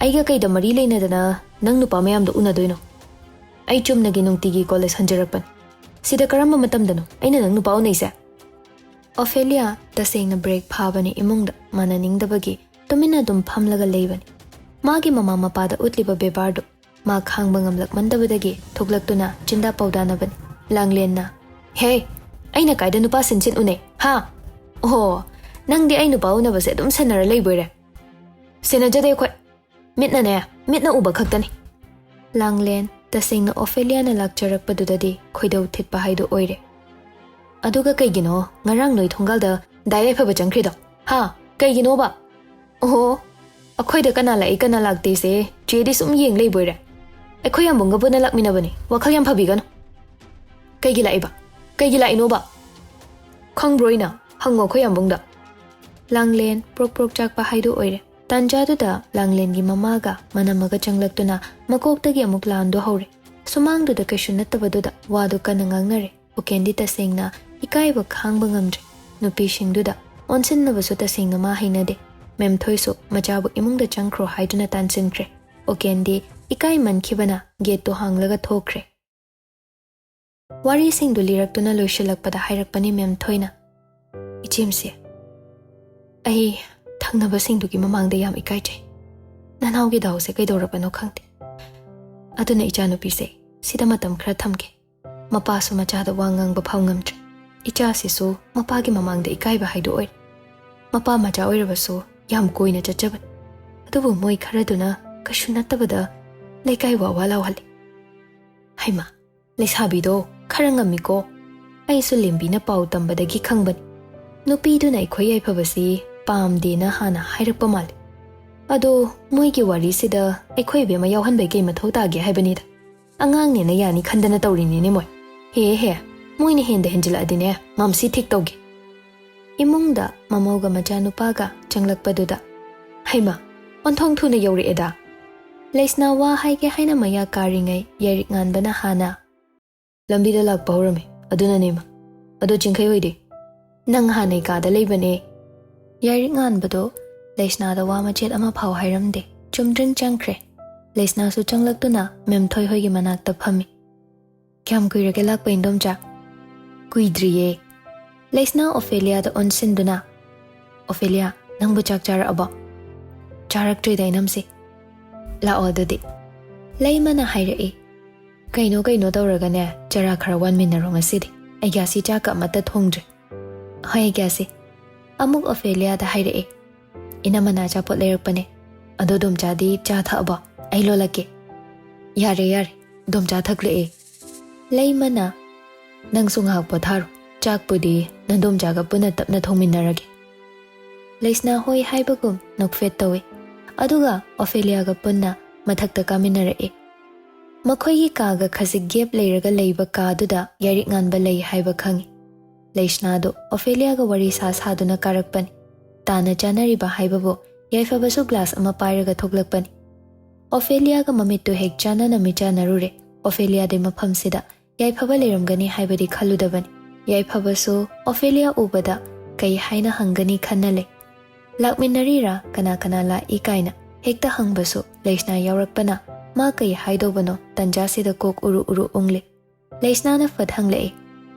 ꯑꯩꯒ ꯀꯩꯗ ꯃꯔꯤ ꯂꯩꯅꯗꯅ ꯅꯪ ꯅꯨꯄꯥ ꯃꯌꯥꯝꯗꯣ ꯎꯅꯗꯣꯏꯅꯣ? ꯑꯩ ꯆꯨꯝꯅꯒꯤ ꯅꯨꯡꯇꯤꯒꯤ ꯀꯣꯂꯦꯖ ꯍꯟꯖꯔꯛꯄꯅꯤ꯫ ꯁꯤꯗ ꯀꯔꯝꯕ ꯃꯇꯝꯗꯅꯣ ꯑꯩꯅ ꯅꯪ ꯅꯨꯄꯥ ꯎꯅꯩꯁꯦ?" ꯑꯣꯐꯦꯂꯤꯌꯥ ꯇꯁꯦꯡꯅ ꯕ꯭ꯔꯦꯛ ꯐꯥꯕꯅꯤ ꯏꯃꯨꯡꯗ, ꯃꯥꯟꯅꯅꯤꯡꯗꯕꯒꯤ ꯇꯨꯃꯤꯟꯅ ꯑꯗꯨꯝ ꯐꯝꯂꯒ ꯂꯩꯕꯅꯤ꯫ ꯃꯥꯒꯤ ꯃꯃꯥ ꯃꯄꯥꯗ ꯎꯠꯂꯤꯕ ꯕꯦꯕꯥꯔꯗꯨ ꯃꯥ ꯈꯥꯡꯕ ꯉꯝꯂꯛꯃꯟꯗꯕꯗꯒꯤ ꯊꯣꯛꯂꯛꯇꯨꯅ ꯆꯤꯟꯗꯥ ꯄꯥꯎꯗꯥꯅꯕꯅꯤ꯫ ꯂꯥꯡꯂꯦꯟꯅ, "ꯍꯦ, ꯑꯩꯅ ꯀꯥꯏꯗ ꯅꯨꯄꯥ ꯁꯤꯟ ꯁꯤꯟ ꯎꯅꯩ, ꯍꯥ? ꯑꯣꯍꯣ, ꯅꯪꯗꯤ ꯑꯩ ꯅꯨꯄꯥ ꯎꯅꯕꯁꯦ ꯑꯗꯨꯝ ꯁꯦꯟꯅꯔ ꯂꯩꯕꯣꯏꯔꯦ?" "ꯁꯦꯟꯅꯖꯗꯦ ꯑꯩꯈꯣꯏ꯫ ꯃꯤꯠꯅꯅꯦ, ꯃꯤꯠꯅ ꯎꯕ ꯈꯛꯇꯅꯤ꯫" ꯂꯥꯡꯂꯦꯟ ꯇꯁꯦꯡꯅ ꯑꯣꯐꯦꯂꯤꯌꯥꯅ ꯂꯥꯛꯆꯔꯛꯄꯗꯨꯗꯗꯤ ꯈꯣꯏꯗꯧ ꯊꯤꯠꯄ ꯍꯥꯏꯗꯨ ꯑꯣꯏꯔꯦ꯫ "ꯑꯗꯨꯒ ꯀꯩꯒꯤꯅꯣ ꯉꯔꯥꯡ ꯅꯣꯏ ꯊꯣꯡꯒꯥꯜꯗ ꯗꯥ ꯌꯥꯏꯐꯕ ꯆꯪꯈ꯭ꯔꯤꯗꯣ? ꯍꯥ? ꯀꯩꯒꯤꯅꯣꯕ?" "ꯑꯣꯍꯣ, ꯑꯩꯈꯣꯏꯗ ꯀꯅꯥ ꯂꯥꯛꯏ ꯀꯅꯥ ꯂꯥꯛꯇꯦꯁꯦ ꯆꯦꯗꯤ ꯁꯨꯝ ꯌꯦꯡ ꯂꯩꯕꯣꯏꯔꯦ? ꯑꯩꯈꯣꯏ ꯌꯥꯝꯕꯨꯡꯒ ꯄꯨꯟꯅ ꯂꯥꯛꯃꯤꯟꯅꯕꯅꯤ, ꯋꯥꯈꯜ ꯌꯥꯝ ꯐꯕꯤꯒꯅꯨ꯫" "ꯀꯩꯒꯤ ꯂꯥꯛꯏꯕ? ꯀꯩꯒꯤ ꯂꯥꯛꯏꯅꯣꯕ?" "ꯈꯪꯕ꯭ꯔꯣ ꯑꯩꯅ? ꯍꯪꯉꯣ ꯑꯩꯈꯣꯏ ꯌꯥꯝꯕꯨꯡꯗ꯫" ꯂꯥꯡꯂꯦꯟ ꯄ꯭ꯔꯣꯛ ꯄ꯭ꯔꯣꯛ ꯆꯥꯛꯄ ꯍꯥꯏꯗꯨ ꯑꯣꯏꯔꯦ꯫ ꯇꯥꯟꯖꯥꯗꯨꯗ ꯂꯥꯡꯂꯦꯟꯒꯤ ꯃꯃꯥꯒ ꯃꯅꯝꯃꯒ ꯆꯪꯂꯛꯇꯨꯅ ꯃꯀꯣꯛꯇꯒꯤ ꯑꯃꯨꯛ ꯂꯥꯟꯗꯨ ꯍꯧꯔꯦ꯫ ꯁꯨꯃꯥꯡꯗꯨꯗ ꯀꯩꯁꯨ ꯅꯠꯇꯕꯗꯨꯗ ꯋꯥꯗꯨ ꯀꯟꯅ ꯉꯥꯡꯅꯔꯦ꯫ ꯎꯀꯦꯟꯗꯤ ꯇꯁꯦꯡꯅ ꯏꯀꯥꯏꯕ ꯈꯥꯡꯕ ꯉꯝꯗ꯭ꯔꯦ꯫ ꯅꯨꯄꯤꯁꯤꯡꯗꯨꯗ ꯑꯣꯟꯁꯤꯟꯅꯕꯁꯨ ꯇꯁꯦꯡꯅ ꯃꯥ ꯍꯩꯅꯗꯦ꯫ ꯃꯦꯝꯊꯣꯏꯁꯨ ꯃꯆꯥꯕꯨ ꯏꯃꯨꯡꯗ ꯆꯪꯈ꯭ꯔꯣ ꯍꯥꯏꯗꯨꯅ ꯇꯥꯟꯁꯤꯟꯈ꯭ꯔꯦ꯫ ꯎꯀꯦꯟꯗꯤ ꯏꯀꯥꯏꯃꯟꯈꯤꯕꯅ ꯒꯦꯠꯇꯨ ꯍꯥꯡꯂꯒ ꯊꯣꯛꯈ꯭ꯔꯦ꯫ ꯋꯥꯔꯤꯁꯤꯡꯗꯨ ꯂꯤꯔꯛꯇꯨꯅ ꯂꯣꯏꯁꯤꯜꯂꯛꯄꯗ ꯍꯥꯏꯔꯛꯄꯅꯤ ꯃꯦꯝꯊꯣꯏꯅ, "ꯏꯆꯦꯝꯁꯦ, ꯑꯩ ꯊꯪꯅꯕꯁꯤꯡꯗꯨꯒꯤ ꯃꯃꯥꯡꯗ ꯌꯥꯝ ꯏꯀꯥꯏꯖꯩ꯫ ꯅꯅꯥꯎꯒꯤ ꯗꯥꯎꯁꯦ ꯀꯩꯗꯧꯔꯕꯅꯣ ꯈꯪꯗꯦ꯫ ꯑꯗꯨꯅ ꯏꯆꯥꯅꯨꯄꯤꯁꯦ ꯁꯤꯗ ꯃꯇꯝ ꯈꯔ ꯊꯝꯒꯦ꯫ ꯃꯄꯥꯁꯨ ꯃꯆꯥꯗ ꯋꯥ ꯉꯥꯡꯕ ꯐꯥꯎ ꯉꯝꯗ꯭ꯔꯦ꯫ ꯏꯆꯥꯁꯤꯁꯨ ꯃꯄꯥꯒꯤ ꯃꯃꯥꯡꯗ ꯏꯀꯥꯏꯕ ꯍꯥꯏꯗꯣ ꯑꯣꯏꯔꯦ꯫ ꯃꯄꯥ ꯃꯆꯥ ꯑꯣꯏꯔꯕꯁꯨ ꯌꯥꯝ ꯀꯣꯏꯅ ꯆꯠꯆꯕꯅꯤ꯫ ꯑꯗꯨꯕꯨ ꯃꯣꯏ ꯈꯔꯗꯨꯅ ꯀꯩꯁꯨ ꯅꯠꯇꯕꯗ ꯂꯩꯀꯥꯏ ꯋꯥ ꯋꯥ ꯂꯥꯎꯍꯜꯂꯤ꯫ ꯍꯩꯃꯥ, ꯂꯩꯁꯥꯕꯤꯗꯣ ꯈꯔ ꯉꯝꯃꯤꯀꯣ꯫ ꯑꯩꯁꯨ ꯂꯦꯝꯕꯤꯅ ꯄꯥꯎ ꯇꯝꯕꯗꯒꯤ ꯈꯪꯕꯅꯤ꯫ ꯅꯨꯄꯤꯗꯨꯅ ꯑꯩꯈꯣꯏ ꯌꯥꯏꯐꯕꯁꯤ ꯄꯥꯝꯗꯦꯅ ꯍꯥꯟꯅ ꯍꯥꯏꯔꯛꯄ ꯃꯥꯜꯂꯤ꯫ ꯑꯗꯣ ꯃꯣꯏꯒꯤ ꯋꯥꯔꯤꯁꯤꯗ ꯑꯩꯈꯣꯏ ꯏꯕꯦꯝꯃ ꯌꯥꯎꯍꯟꯕꯩ ꯀꯩ ꯃꯊꯧ ꯇꯥꯒꯦ ꯍꯥꯏꯕꯅꯤꯗ꯫ ꯑꯉꯥꯡꯅꯦꯅ ꯌꯥꯅꯤ ꯈꯟꯗꯅ ꯇꯧꯔꯤꯅꯤꯅꯦ ꯃꯣꯏ꯫ ꯍꯦ ꯍꯦ, ꯃꯣꯏꯅ ꯍꯦꯟꯗ ꯍꯦꯟꯖꯤꯜꯂꯛꯑꯗꯤꯅꯦ ꯃꯝꯁꯤ ꯊꯤꯛ ꯇꯧꯒꯦ꯫ ꯏꯃꯨꯡꯗ ꯃꯃꯧꯒ ꯃꯆꯥꯅꯨꯄꯥꯒ ꯆꯪꯂꯛꯄꯗꯨꯗ, ꯍꯩꯃꯥ, ꯑꯣꯟꯊꯣꯡ ꯊꯨꯅ ꯌꯧꯔꯛꯑꯦꯗ꯫ ꯂꯩꯁꯅꯥ ꯋꯥ ꯍꯥꯏꯒꯦ ꯍꯥꯏꯅ ꯃꯌꯥ ꯀꯥꯔꯤꯉꯩ ꯌꯥꯏꯔꯤꯛ ꯉꯥꯟꯕꯅ ꯍꯥꯟꯅ, "ꯂꯝꯕꯤꯗ ꯂꯥꯛꯄ ꯍꯧꯔꯝꯃꯤ, ꯑꯗꯨꯅꯅꯦ ꯏꯃꯥ꯫ ꯑꯗꯣ ꯆꯤꯡꯈꯩ ꯍꯣꯏꯗꯤ?" "ꯅꯪ ꯍꯥꯟꯅꯩ ꯀꯥꯗ ꯂꯩꯕꯅꯦ꯫" ꯌꯥꯏꯔꯤꯛ ꯉꯥꯟꯕꯗꯣ ꯂꯩꯁꯅꯥꯗ ꯋꯥ ꯃꯆꯦꯠ ꯑꯃ ꯐꯥꯎ ꯍꯥꯏꯔꯝꯗꯦ꯫ ꯆꯨꯝꯗ꯭ꯔꯤꯡ ꯆꯪꯈ꯭ꯔꯦ꯫ ꯂꯩꯁꯅꯥꯁꯨ ꯆꯪꯂꯛꯇꯨꯅ ꯃꯦꯝꯊꯣꯏ ꯍꯣꯏꯒꯤ ꯃꯅꯥꯛꯇ ꯐꯝꯃꯤ꯫ "ꯀꯌꯥꯝ ꯀꯨꯏꯔꯒꯦ ꯂꯥꯛꯄ, ꯏꯟꯗꯣꯝꯆꯥ?" "ꯀꯨꯏꯗ꯭ꯔꯤꯌꯦ꯫" ꯂꯩꯁꯅꯥ ꯑꯣꯐꯦꯂꯤꯌꯥꯗ ꯑꯣꯟꯁꯤꯟꯗꯨꯅ, "ꯑꯣꯐꯦꯂꯤꯌꯥ, ꯅꯪꯕꯨ ꯆꯥꯛ ꯆꯥꯔꯛꯑꯕꯣ?" "ꯆꯥꯔꯛꯇ꯭ꯔꯤꯗ, ꯏꯅꯝꯁꯦ꯫" "ꯂꯥꯛꯑꯣ ꯑꯗꯨꯗꯤ꯫" ꯂꯩꯃꯅ ꯍꯥꯏꯔꯛꯏ, "ꯀꯩꯅꯣ ꯀꯩꯅꯣ ꯇꯧꯔꯒꯅꯦ, ꯆꯔꯥ ꯈꯔ ꯋꯥꯟꯃꯤꯟꯅꯔꯣ ꯉꯁꯤꯗꯤ꯫ ꯑꯩ ꯒ꯭ꯌꯥꯁꯁꯤ ꯆꯥꯛꯀ ꯑꯃꯠꯇ ꯊꯣꯡꯗ꯭ꯔꯦ꯫" "ꯍꯣꯏ, ꯒ꯭ꯌꯥꯁꯁꯤ꯫" ꯑꯃꯨꯛ ꯑꯣꯐꯦꯂꯤꯌꯥꯗ ꯍꯥꯏꯔꯛꯑꯦ, "ꯏꯅꯝꯃꯅ ꯑꯆꯥꯄꯣꯠ ꯂꯩꯔꯛꯄꯅꯦ꯫ ꯑꯗꯣ ꯗꯣꯝꯆꯥꯗꯤ ꯆꯥ ꯊꯛꯑꯕꯣ? ꯑꯩ ꯂꯣꯜꯂꯛꯀꯦ꯫" "ꯌꯥꯔꯦ, ꯌꯥꯔꯦ, ꯗꯣꯝꯆꯥ ꯊꯛꯂꯛꯑꯦ꯫" ꯂꯩꯃꯅ, "ꯅꯪꯁꯨ ꯉꯥꯏꯍꯥꯛ ꯄꯣꯊꯥꯔꯣ꯫ ꯆꯥꯛꯄꯨꯗꯤ ꯅꯗꯣꯝꯆꯥꯒ ꯄꯨꯟꯅ ꯇꯞꯅ ꯊꯣꯡꯃꯤꯟꯅꯔꯒꯦ꯫" ꯂꯩꯁꯅꯥ ꯍꯣꯏ ꯍꯥꯏꯕꯒꯨꯝ ꯅꯣꯛꯐꯦꯠ ꯇꯧꯏ꯫ ꯑꯗꯨꯒ ꯑꯣꯐꯦꯂꯤꯌꯥꯒ ꯄꯨꯟꯅ ꯃꯊꯛꯇ ꯀꯥꯃꯤꯟꯅꯔꯛꯏ꯫ ꯃꯈꯣꯏꯒꯤ ꯀꯥꯒ ꯈꯖꯤꯛ ꯒꯦꯞ ꯂꯩꯔꯒ ꯂꯩꯕ ꯀꯥꯗꯨꯗ ꯌꯥꯏꯔꯤꯛ ꯉꯥꯟꯕ ꯂꯩ ꯍꯥꯏꯕ ꯈꯪꯏ꯫ ꯂꯩꯁꯅꯥꯗꯨ ꯑꯣꯐꯦꯂꯤꯌꯥꯒ ꯋꯥꯔꯤ ꯁꯥ ꯁꯥꯗꯨꯅ ꯀꯥꯔꯛꯄꯅꯤ꯫ ꯇꯥꯅ ꯆꯥꯅꯔꯤꯕ ꯍꯥꯏꯕꯕꯨ ꯌꯥꯏꯐꯕꯁꯨ ꯒ꯭ꯂꯥꯁ ꯑꯃ ꯄꯥꯏꯔꯒ ꯊꯣꯛꯂꯛꯄꯅꯤ꯫ ꯑꯣꯐꯦꯂꯤꯌꯥꯒ ꯃꯃꯤꯠꯇꯨ ꯍꯦꯛ ꯆꯥꯅꯅ ꯃꯤꯠꯆꯥꯅꯔꯨꯔꯦ꯫ ꯑꯣꯐꯦꯂꯤꯌꯥꯗꯤ ꯃꯐꯝꯁꯤꯗ ꯌꯥꯏꯐꯕ ꯂꯩꯔꯝꯒꯅꯤ ꯍꯥꯏꯕꯗꯤ ꯈꯜꯂꯨꯗꯕꯅꯤ꯫ ꯌꯥꯏꯐꯕꯁꯨ ꯑꯣꯐꯦꯂꯤꯌꯥ ꯎꯕꯗ ꯀꯩ ꯍꯥꯏꯅ ꯍꯪꯒꯅꯤ ꯈꯟꯅ ꯂꯩ꯫ "ꯂꯥꯛꯃꯤꯟꯅꯔꯤꯔꯥ? ꯀꯅꯥ ꯀꯅꯥ ꯂꯥꯛꯏ?" ꯀꯥꯏꯅ ꯍꯦꯛꯇ ꯍꯪꯕꯁꯨ ꯂꯩꯁꯅꯥ ꯌꯥꯎꯔꯛꯄꯅ ꯃꯥ ꯀꯩ ꯍꯥꯏꯗꯧꯕꯅꯣ ꯇꯟꯖꯥꯁꯤꯗ ꯀꯣꯛ ꯎꯔꯨ ꯎꯔꯨ ꯎꯪꯂꯦ꯫ ꯂꯩꯁꯅꯥꯅ ꯐꯠ ꯍꯪꯂꯛꯑꯦ,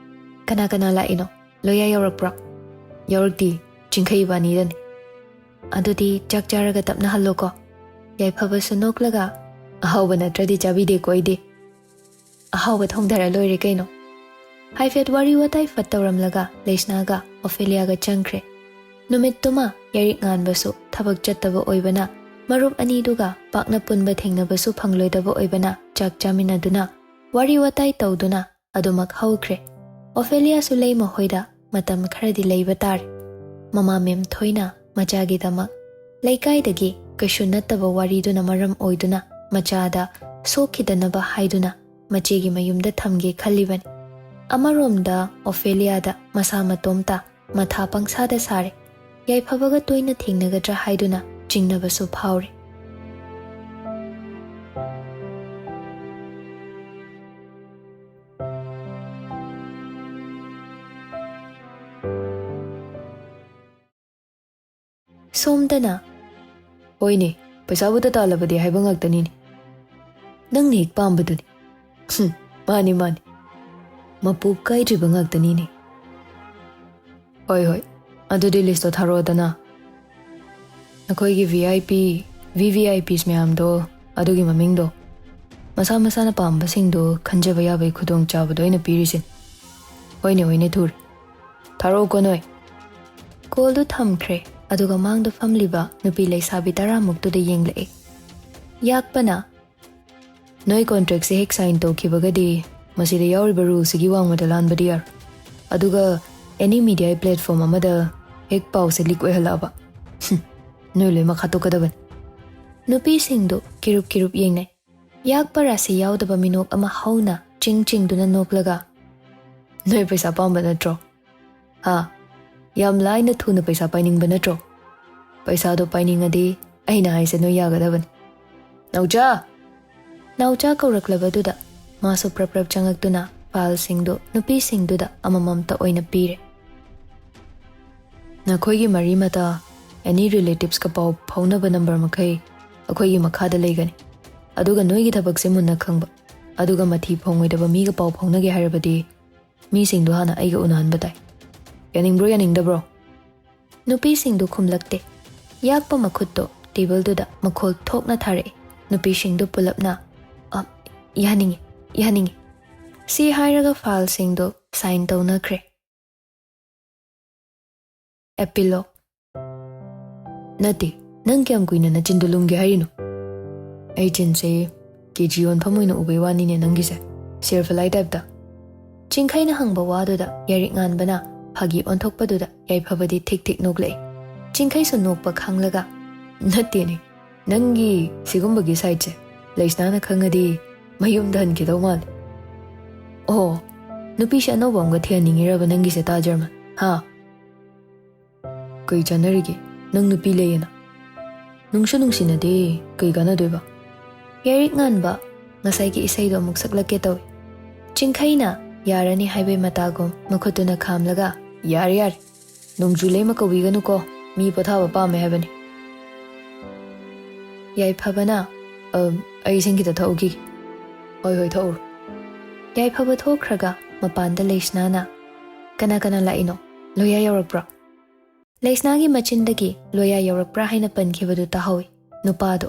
"ꯀꯅꯥ ꯀꯅꯥ ꯂꯥꯛꯏꯅꯣ? ꯂꯣꯌꯥ ꯌꯥꯎꯔꯛꯄ꯭ꯔꯣ?" "ꯌꯥꯎꯔꯛꯇꯤ, ꯆꯤꯡꯈꯩ ꯏꯕꯥꯅꯤꯗꯅꯤ꯫ "ꯑꯗꯨꯗꯤ ꯆꯥꯛ ꯆꯥꯔꯒ ꯇꯞꯅ ꯍꯜꯂꯣꯀꯣ꯫" ꯌꯥꯏꯐꯕꯁꯨ ꯅꯣꯛꯂꯒ, "ꯑꯍꯥꯎꯕ ꯅꯠꯇ꯭ꯔꯗꯤ ꯆꯥꯕꯤꯗꯦꯀꯣ ꯑꯩꯗꯤ꯫ ꯑꯍꯥꯎꯕ ꯊꯣꯡꯊꯔ ꯂꯣꯏꯔꯦ ꯀꯩꯅꯣ꯫" ꯍꯥꯏꯐꯦꯠ ꯋꯥꯔꯤ ꯋꯥꯇꯥꯏ ꯐꯠ ꯇꯧꯔꯝꯂꯒ ꯂꯩꯁꯅꯥꯒ ꯑꯣꯐꯦꯂꯤꯌꯥꯒ ꯆꯪꯈ꯭ꯔꯦ꯫ ꯅꯨꯃꯤꯠꯇꯨꯃ ꯌꯥꯏꯔꯤꯛ ꯉꯥꯟꯕꯁꯨ ꯊꯕꯛ ꯆꯠꯇꯕ ꯑꯣꯏꯕꯅ, ꯃꯔꯨꯞ ꯑꯅꯤꯗꯨꯒ ꯄꯥꯛꯅ ꯄꯨꯟꯕ ꯊꯦꯡꯅꯕꯁꯨ ꯐꯪꯂꯣꯏꯗꯕ ꯑꯣꯏꯕꯅ, ꯆꯥꯛ ꯆꯥꯃꯤꯟꯅꯗꯨꯅ ꯋꯥꯔꯤ ꯋꯥꯇꯥꯏ ꯇꯧꯗꯨꯅ ꯑꯗꯨꯃꯛ ꯍꯧꯈ꯭ꯔꯦ꯫ ꯑꯣꯐꯦꯂꯤꯌꯥꯁꯨ ꯂꯩꯃ ꯍꯣꯏꯗ ꯃꯇꯝ ꯈꯔꯗꯤ ꯂꯩꯕ ꯇꯥꯔꯦ꯫ ꯃꯃꯥ ꯃꯦꯝ ꯊꯣꯏꯅ ꯃꯆꯥꯒꯤꯗꯃꯛ ꯂꯩꯀꯥꯏꯗꯒꯤ ꯀꯩꯁꯨ ꯅꯠꯇꯕ ꯋꯥꯔꯤꯗꯨꯅ ꯃꯔꯝ ꯑꯣꯏꯗꯨꯅ ꯃꯆꯥꯗ ꯁꯣꯛꯈꯤꯗꯅꯕ ꯍꯥꯏꯗꯨꯅ ꯃꯆꯦꯒꯤ ꯃꯌꯨꯝꯗ ꯊꯝꯒꯦ ꯈꯜꯂꯤꯕꯅꯤ꯫ ꯑꯃꯔꯣꯝꯗ ꯑꯣꯐꯦꯂꯤꯌꯥꯗ ꯃꯁꯥ ꯃꯇꯣꯝꯇ ꯃꯊꯥ ꯄꯪꯁꯥꯗ ꯁꯥꯔꯦ꯫ ꯌꯥꯏꯐꯕꯒ ꯇꯣꯏꯅ ꯊꯦꯡꯅꯒꯗ꯭ꯔꯥ ꯍꯥꯏꯗꯨꯅ ꯆꯤꯡꯅꯕꯁꯨ ꯐꯥꯎꯔꯦ꯫ ꯁꯣꯝꯗꯅ, "ꯍꯣꯏꯅꯦ, ꯄꯩꯁꯥꯕꯨ ꯇꯇꯥꯜꯂꯕꯗꯤ ꯍꯥꯏꯕ ꯉꯥꯛꯇꯅꯤꯅꯦ꯫ ꯅꯪꯅ ꯍꯦꯛ ꯄꯥꯝꯕꯗꯨꯅꯤ꯫" "ꯍꯨꯝ, ꯃꯥꯅꯤ, ꯃꯥꯅꯤ꯫ ꯃꯄꯨ ꯀꯥꯏꯗ꯭ꯔꯤꯕ ꯉꯥꯛꯇꯅꯤꯅꯦ꯫" "ꯍꯣꯏ, ꯍꯣꯏ, ꯑꯗꯨꯗꯤ ꯂꯤꯁꯇꯣ ꯊꯥꯔꯛꯑꯣꯗꯅ꯫ ꯅꯈꯣꯏꯒꯤ V I P, V V I Ps ꯃꯌꯥꯝꯗꯣ, ꯑꯗꯨꯒꯤ ꯃꯃꯤꯡꯗꯣ꯫ ꯃꯁꯥ ꯃꯁꯥꯅ ꯄꯥꯝꯕꯁꯤꯡꯗꯣ ꯈꯟꯖꯕ ꯌꯥꯕꯒꯤ ꯈꯨꯗꯣꯡꯆꯥꯕꯗꯣ ꯑꯩꯅ ꯄꯤꯔꯤꯁꯤꯅꯤ꯫" "ꯍꯣꯏꯅꯦ, ꯍꯣꯏꯅꯦ, ꯊꯨꯔꯦ꯫ ꯊꯥꯔꯛꯑꯣꯀꯣ ꯅꯣꯏ꯫" ꯀꯣꯜꯗꯨ ꯊꯝꯈ꯭ꯔꯦ, ꯑꯗꯨꯒ ꯃꯥꯡꯗ ꯐꯝꯂꯤꯕ ꯅꯨꯄꯤ ꯂꯩꯁꯥꯕꯤ ꯇꯔꯥꯃꯨꯛꯇꯨꯗ ꯌꯦꯡꯂꯛꯑꯦ꯫ ꯌꯥꯛꯄꯅ, "ꯅꯣꯏ ꯀꯣꯟꯇ꯭ꯔꯦꯛꯁꯦ ꯍꯦꯛ ꯁꯥꯏꯟ ꯇꯧꯈꯤꯕꯒꯗꯤ ꯃꯁꯤꯗ ꯌꯥꯎꯔꯤꯕ ꯔꯨꯜꯁꯤꯒꯤ ꯋꯥꯡꯃꯗ ꯂꯥꯟꯕꯗꯤ ꯌꯥꯔꯣꯏ꯫ ꯑꯗꯨꯒ ꯑꯦꯅꯤ ꯃꯤꯗꯤꯌꯥ ꯄ꯭ꯂꯦꯠꯐꯣꯝ ꯑꯃꯗ ꯍꯦꯛ ꯄꯥꯎꯁꯦ ꯂꯤꯛ ꯑꯣꯏꯍꯜꯂꯛꯑꯕ, ꯍꯨꯝ, ꯅꯣꯏ ꯂꯣꯏꯃꯛ ꯍꯥꯠꯇꯣꯛꯀꯗꯕꯅꯤ꯫" ꯅꯨꯄꯤꯁꯤꯡꯗꯨ ꯀꯤꯔꯨꯞ ꯀꯤꯔꯨꯞ ꯌꯦꯡꯅꯩ꯫ ꯌꯥꯛꯄ ꯔꯥꯁꯤ ꯌꯥꯎꯗꯕ ꯃꯤꯅꯣꯛ ꯑꯃ ꯍꯧꯅ ꯆꯤꯡ ꯆꯤꯡꯗꯨꯅ ꯅꯣꯛꯂꯒ, "ꯅꯣꯏ ꯄꯩꯁꯥ ꯄꯥꯝꯕ ꯅꯠꯇ꯭ꯔꯣ? ꯍꯥ? ꯌꯥꯝ ꯂꯥꯏꯅ ꯊꯨꯅ ꯄꯩꯁꯥ ꯄꯥꯏꯅꯤꯡꯕ ꯅꯠꯇ꯭ꯔꯣ? ꯄꯩꯁꯥꯗꯣ ꯄꯥꯏꯅꯤꯡꯉꯗꯤ ꯑꯩꯅ ꯍꯥꯏꯁꯦ ꯅꯣꯏ ꯌꯥꯒꯗꯕꯅꯤ꯫ ꯅꯥꯎꯆꯥ!" ꯅꯥꯎꯆꯥ ꯀꯧꯔꯛꯂꯕꯗꯨꯗ ꯃꯥꯁꯨ ꯄ꯭ꯔꯞ ꯄ꯭ꯔꯞ ꯆꯪꯉꯛꯇꯨꯅ ꯐꯥꯏꯜꯁꯤꯡꯗꯨ ꯅꯨꯄꯤꯁꯤꯡꯗꯨꯗ ꯑꯃꯃꯝꯇ ꯑꯣꯏꯅ ꯄꯤꯔꯦ꯫ "ꯅꯈꯣꯏꯒꯤ ꯃꯔꯤ ꯃꯇꯥ, ꯑꯦꯅꯤ ꯔꯤꯂꯦꯇꯤꯚꯁꯀ ꯄꯥꯎ ꯐꯥꯎꯅꯕ ꯅꯝꯕꯔ ꯃꯈꯩ ꯑꯩꯈꯣꯏꯒꯤ ꯃꯈꯥꯗ ꯂꯩꯒꯅꯤ꯫ ꯑꯗꯨꯒ ꯅꯣꯏꯒꯤ ꯊꯕꯛꯁꯦ ꯃꯨꯟꯅ ꯈꯪꯕ, ꯑꯗꯨꯒ ꯃꯊꯤ ꯐꯣꯡꯉꯣꯏꯗꯕ ꯃꯤꯒ ꯄꯥꯎ ꯐꯥꯎꯅꯒꯦ ꯍꯥꯏꯔꯕꯗꯤ ꯃꯤꯁꯤꯡꯗꯣ ꯍꯥꯟꯅ ꯑꯩꯒ ꯎꯅꯍꯟꯕ ꯇꯥꯏ꯫ ꯌꯥꯅꯤꯡꯕ꯭ꯔꯣ, ꯌꯥꯅꯤꯡꯗꯕ꯭ꯔꯣ?" ꯅꯨꯄꯤꯁꯤꯡꯗꯨ ꯈꯨꯝꯂꯛꯇꯦ꯫ ꯌꯥꯛꯄ ꯃꯈꯨꯠꯇꯣ ꯇꯦꯕꯜꯗꯨꯗ ꯃꯈꯣꯜ ꯊꯣꯛꯅ ꯊꯥꯔꯛꯑꯦ꯫ ꯅꯨꯄꯤꯁꯤꯡꯗꯨ ꯄꯨꯂꯞꯅ, "ꯑ, ꯌꯥꯅꯤꯡꯉꯤ, ꯌꯥꯅꯤꯡꯉꯤ," ꯁꯤ ꯍꯥꯏꯔꯒ ꯐꯥꯏꯜꯁꯤꯡꯗꯣ ꯁꯥꯏꯟ ꯇꯧꯅꯈ꯭ꯔꯦ꯫ ꯑꯦꯄꯤꯂꯣꯒ꯫ "ꯅꯠꯇꯦ, ꯅꯪ ꯀꯌꯥꯝ ꯀꯨꯏꯅ ꯅꯆꯤꯟꯗꯣ ꯂꯨꯝꯒꯦ ꯍꯥꯏꯔꯤꯅꯣ?" "ꯑꯩ ꯆꯤꯟꯁꯦ ꯀꯦ ꯖꯤ ꯑꯣꯟꯐꯝ ꯑꯣꯏꯅ ꯎꯕꯩ ꯋꯥꯅꯤꯅꯦ ꯅꯪꯒꯤꯁꯦ, ꯁꯦꯔꯐꯂꯥꯏ ꯇꯥꯏꯞꯇ?" ꯆꯤꯡꯈꯩꯅ ꯍꯪꯕ ꯋꯥꯗꯨꯗ ꯌꯥꯏꯔꯤꯛ ꯉꯥꯟꯕꯅ ꯐꯥꯒꯤ ꯑꯣꯟꯊꯣꯛꯄꯗꯨꯗ ꯌꯥꯏꯐꯕꯗꯤ ꯊꯤꯛ ꯊꯤꯛ ꯅꯣꯛꯂꯛꯑꯦ꯫ ꯆꯤꯡꯈꯩꯁꯨ ꯅꯣꯛꯄ ꯈꯥꯡꯂꯒ, "ꯅꯠꯇꯦꯅꯦ, ꯅꯪꯒꯤ ꯁꯤꯒꯨꯝꯕꯒꯤ ꯁꯥꯏꯠꯁꯦ ꯂꯩꯁꯅꯥꯅ ꯈꯪꯉꯗꯤ ꯃꯌꯨꯝꯗ ꯍꯟꯈꯤꯗꯧ ꯃꯥꯜꯂꯦ꯫" "ꯑꯣ, ꯅꯨꯄꯤꯁꯦ ꯑꯅꯧꯕ ꯑꯃꯒ ꯊꯤꯍꯟꯅꯤꯡꯉꯤꯔꯕ ꯅꯪꯒꯤꯁꯦ, ꯇꯥ ꯖꯔꯃꯟ? ꯍꯥ?" "ꯀꯩ ꯆꯥꯟꯅꯔꯤꯒꯦ? ꯅꯪ ꯅꯨꯄꯤ ꯂꯩꯌꯦꯅ?" "ꯅꯨꯡꯁꯨ ꯅꯨꯡꯁꯤꯅꯗꯦ, ꯀꯩ ꯀꯥꯟꯅꯗꯣꯏꯕ?" ꯌꯥꯏꯔꯤꯛ ꯉꯥꯟꯕ ꯉꯁꯥꯏꯒꯤ ꯏꯁꯩꯗꯣ ꯑꯃꯨꯛ ꯁꯛꯂꯛꯀꯦ ꯇꯧꯏ꯫ ꯆꯤꯡꯈꯩꯅ ꯌꯥꯔꯅꯤ ꯍꯥꯏꯕꯩ ꯃꯇꯥꯒꯨꯝ ꯃꯈꯨꯠꯇꯨꯅ ꯈꯥꯝꯂꯒ, "ꯌꯥꯔꯦ, ꯌꯥꯔꯦ, ꯅꯣꯡꯖꯨ ꯂꯩꯃ ꯀꯧꯕꯤꯒꯅꯨꯀꯣ, ꯃꯤ ꯄꯣꯊꯥꯕ ꯄꯥꯝꯃꯦ ꯍꯥꯏꯕꯅꯤ꯫" ꯌꯥꯏꯐꯕꯅ, "ꯑ, ꯑꯩ ꯏꯁꯤꯡ ꯈꯤꯇ ꯊꯛꯎꯈꯤꯒꯦ꯫" "ꯍꯣꯏ, ꯍꯣꯏ, ꯊꯛꯎꯔꯣ꯫" ꯌꯥꯏꯐꯕ ꯊꯣꯛꯈ꯭ꯔꯒ ꯃꯄꯥꯟꯗ ꯂꯩꯁꯅꯥꯅ, "ꯀꯅꯥ ꯀꯅꯥ ꯂꯥꯛꯏꯅꯣ? ꯂꯣꯌꯥ ꯌꯧꯔꯛꯄ꯭ꯔꯣ?" ꯂꯩꯁꯅꯥꯒꯤ ꯃꯆꯤꯟꯗꯒꯤ "ꯂꯣꯌꯥ ꯌꯧꯔꯛꯄ꯭ꯔꯥ?" ꯍꯥꯏꯅ ꯄꯟꯈꯤꯕꯗꯨ ꯇꯥꯍꯧꯏ꯫ ꯅꯨꯄꯥꯗꯣ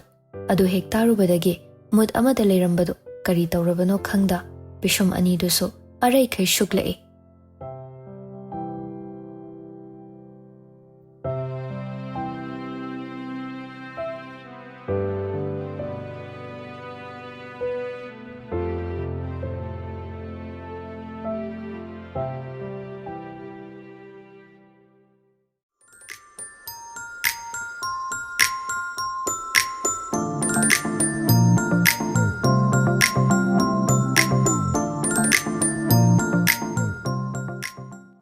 ꯑꯗꯨ ꯍꯦꯛ ꯇꯥꯔꯨꯕꯗꯒꯤ ꯃꯨꯠ ꯑꯃꯗ ꯂꯩꯔꯝꯕꯗꯨ ꯀꯔꯤ ꯇꯧꯔꯕꯅꯣ ꯈꯪꯗ ꯄꯤꯁꯨꯝ ꯑꯅꯤꯗꯨꯁꯨ ꯑꯔꯩꯈꯩ ꯁꯨꯛꯂꯛꯏ꯫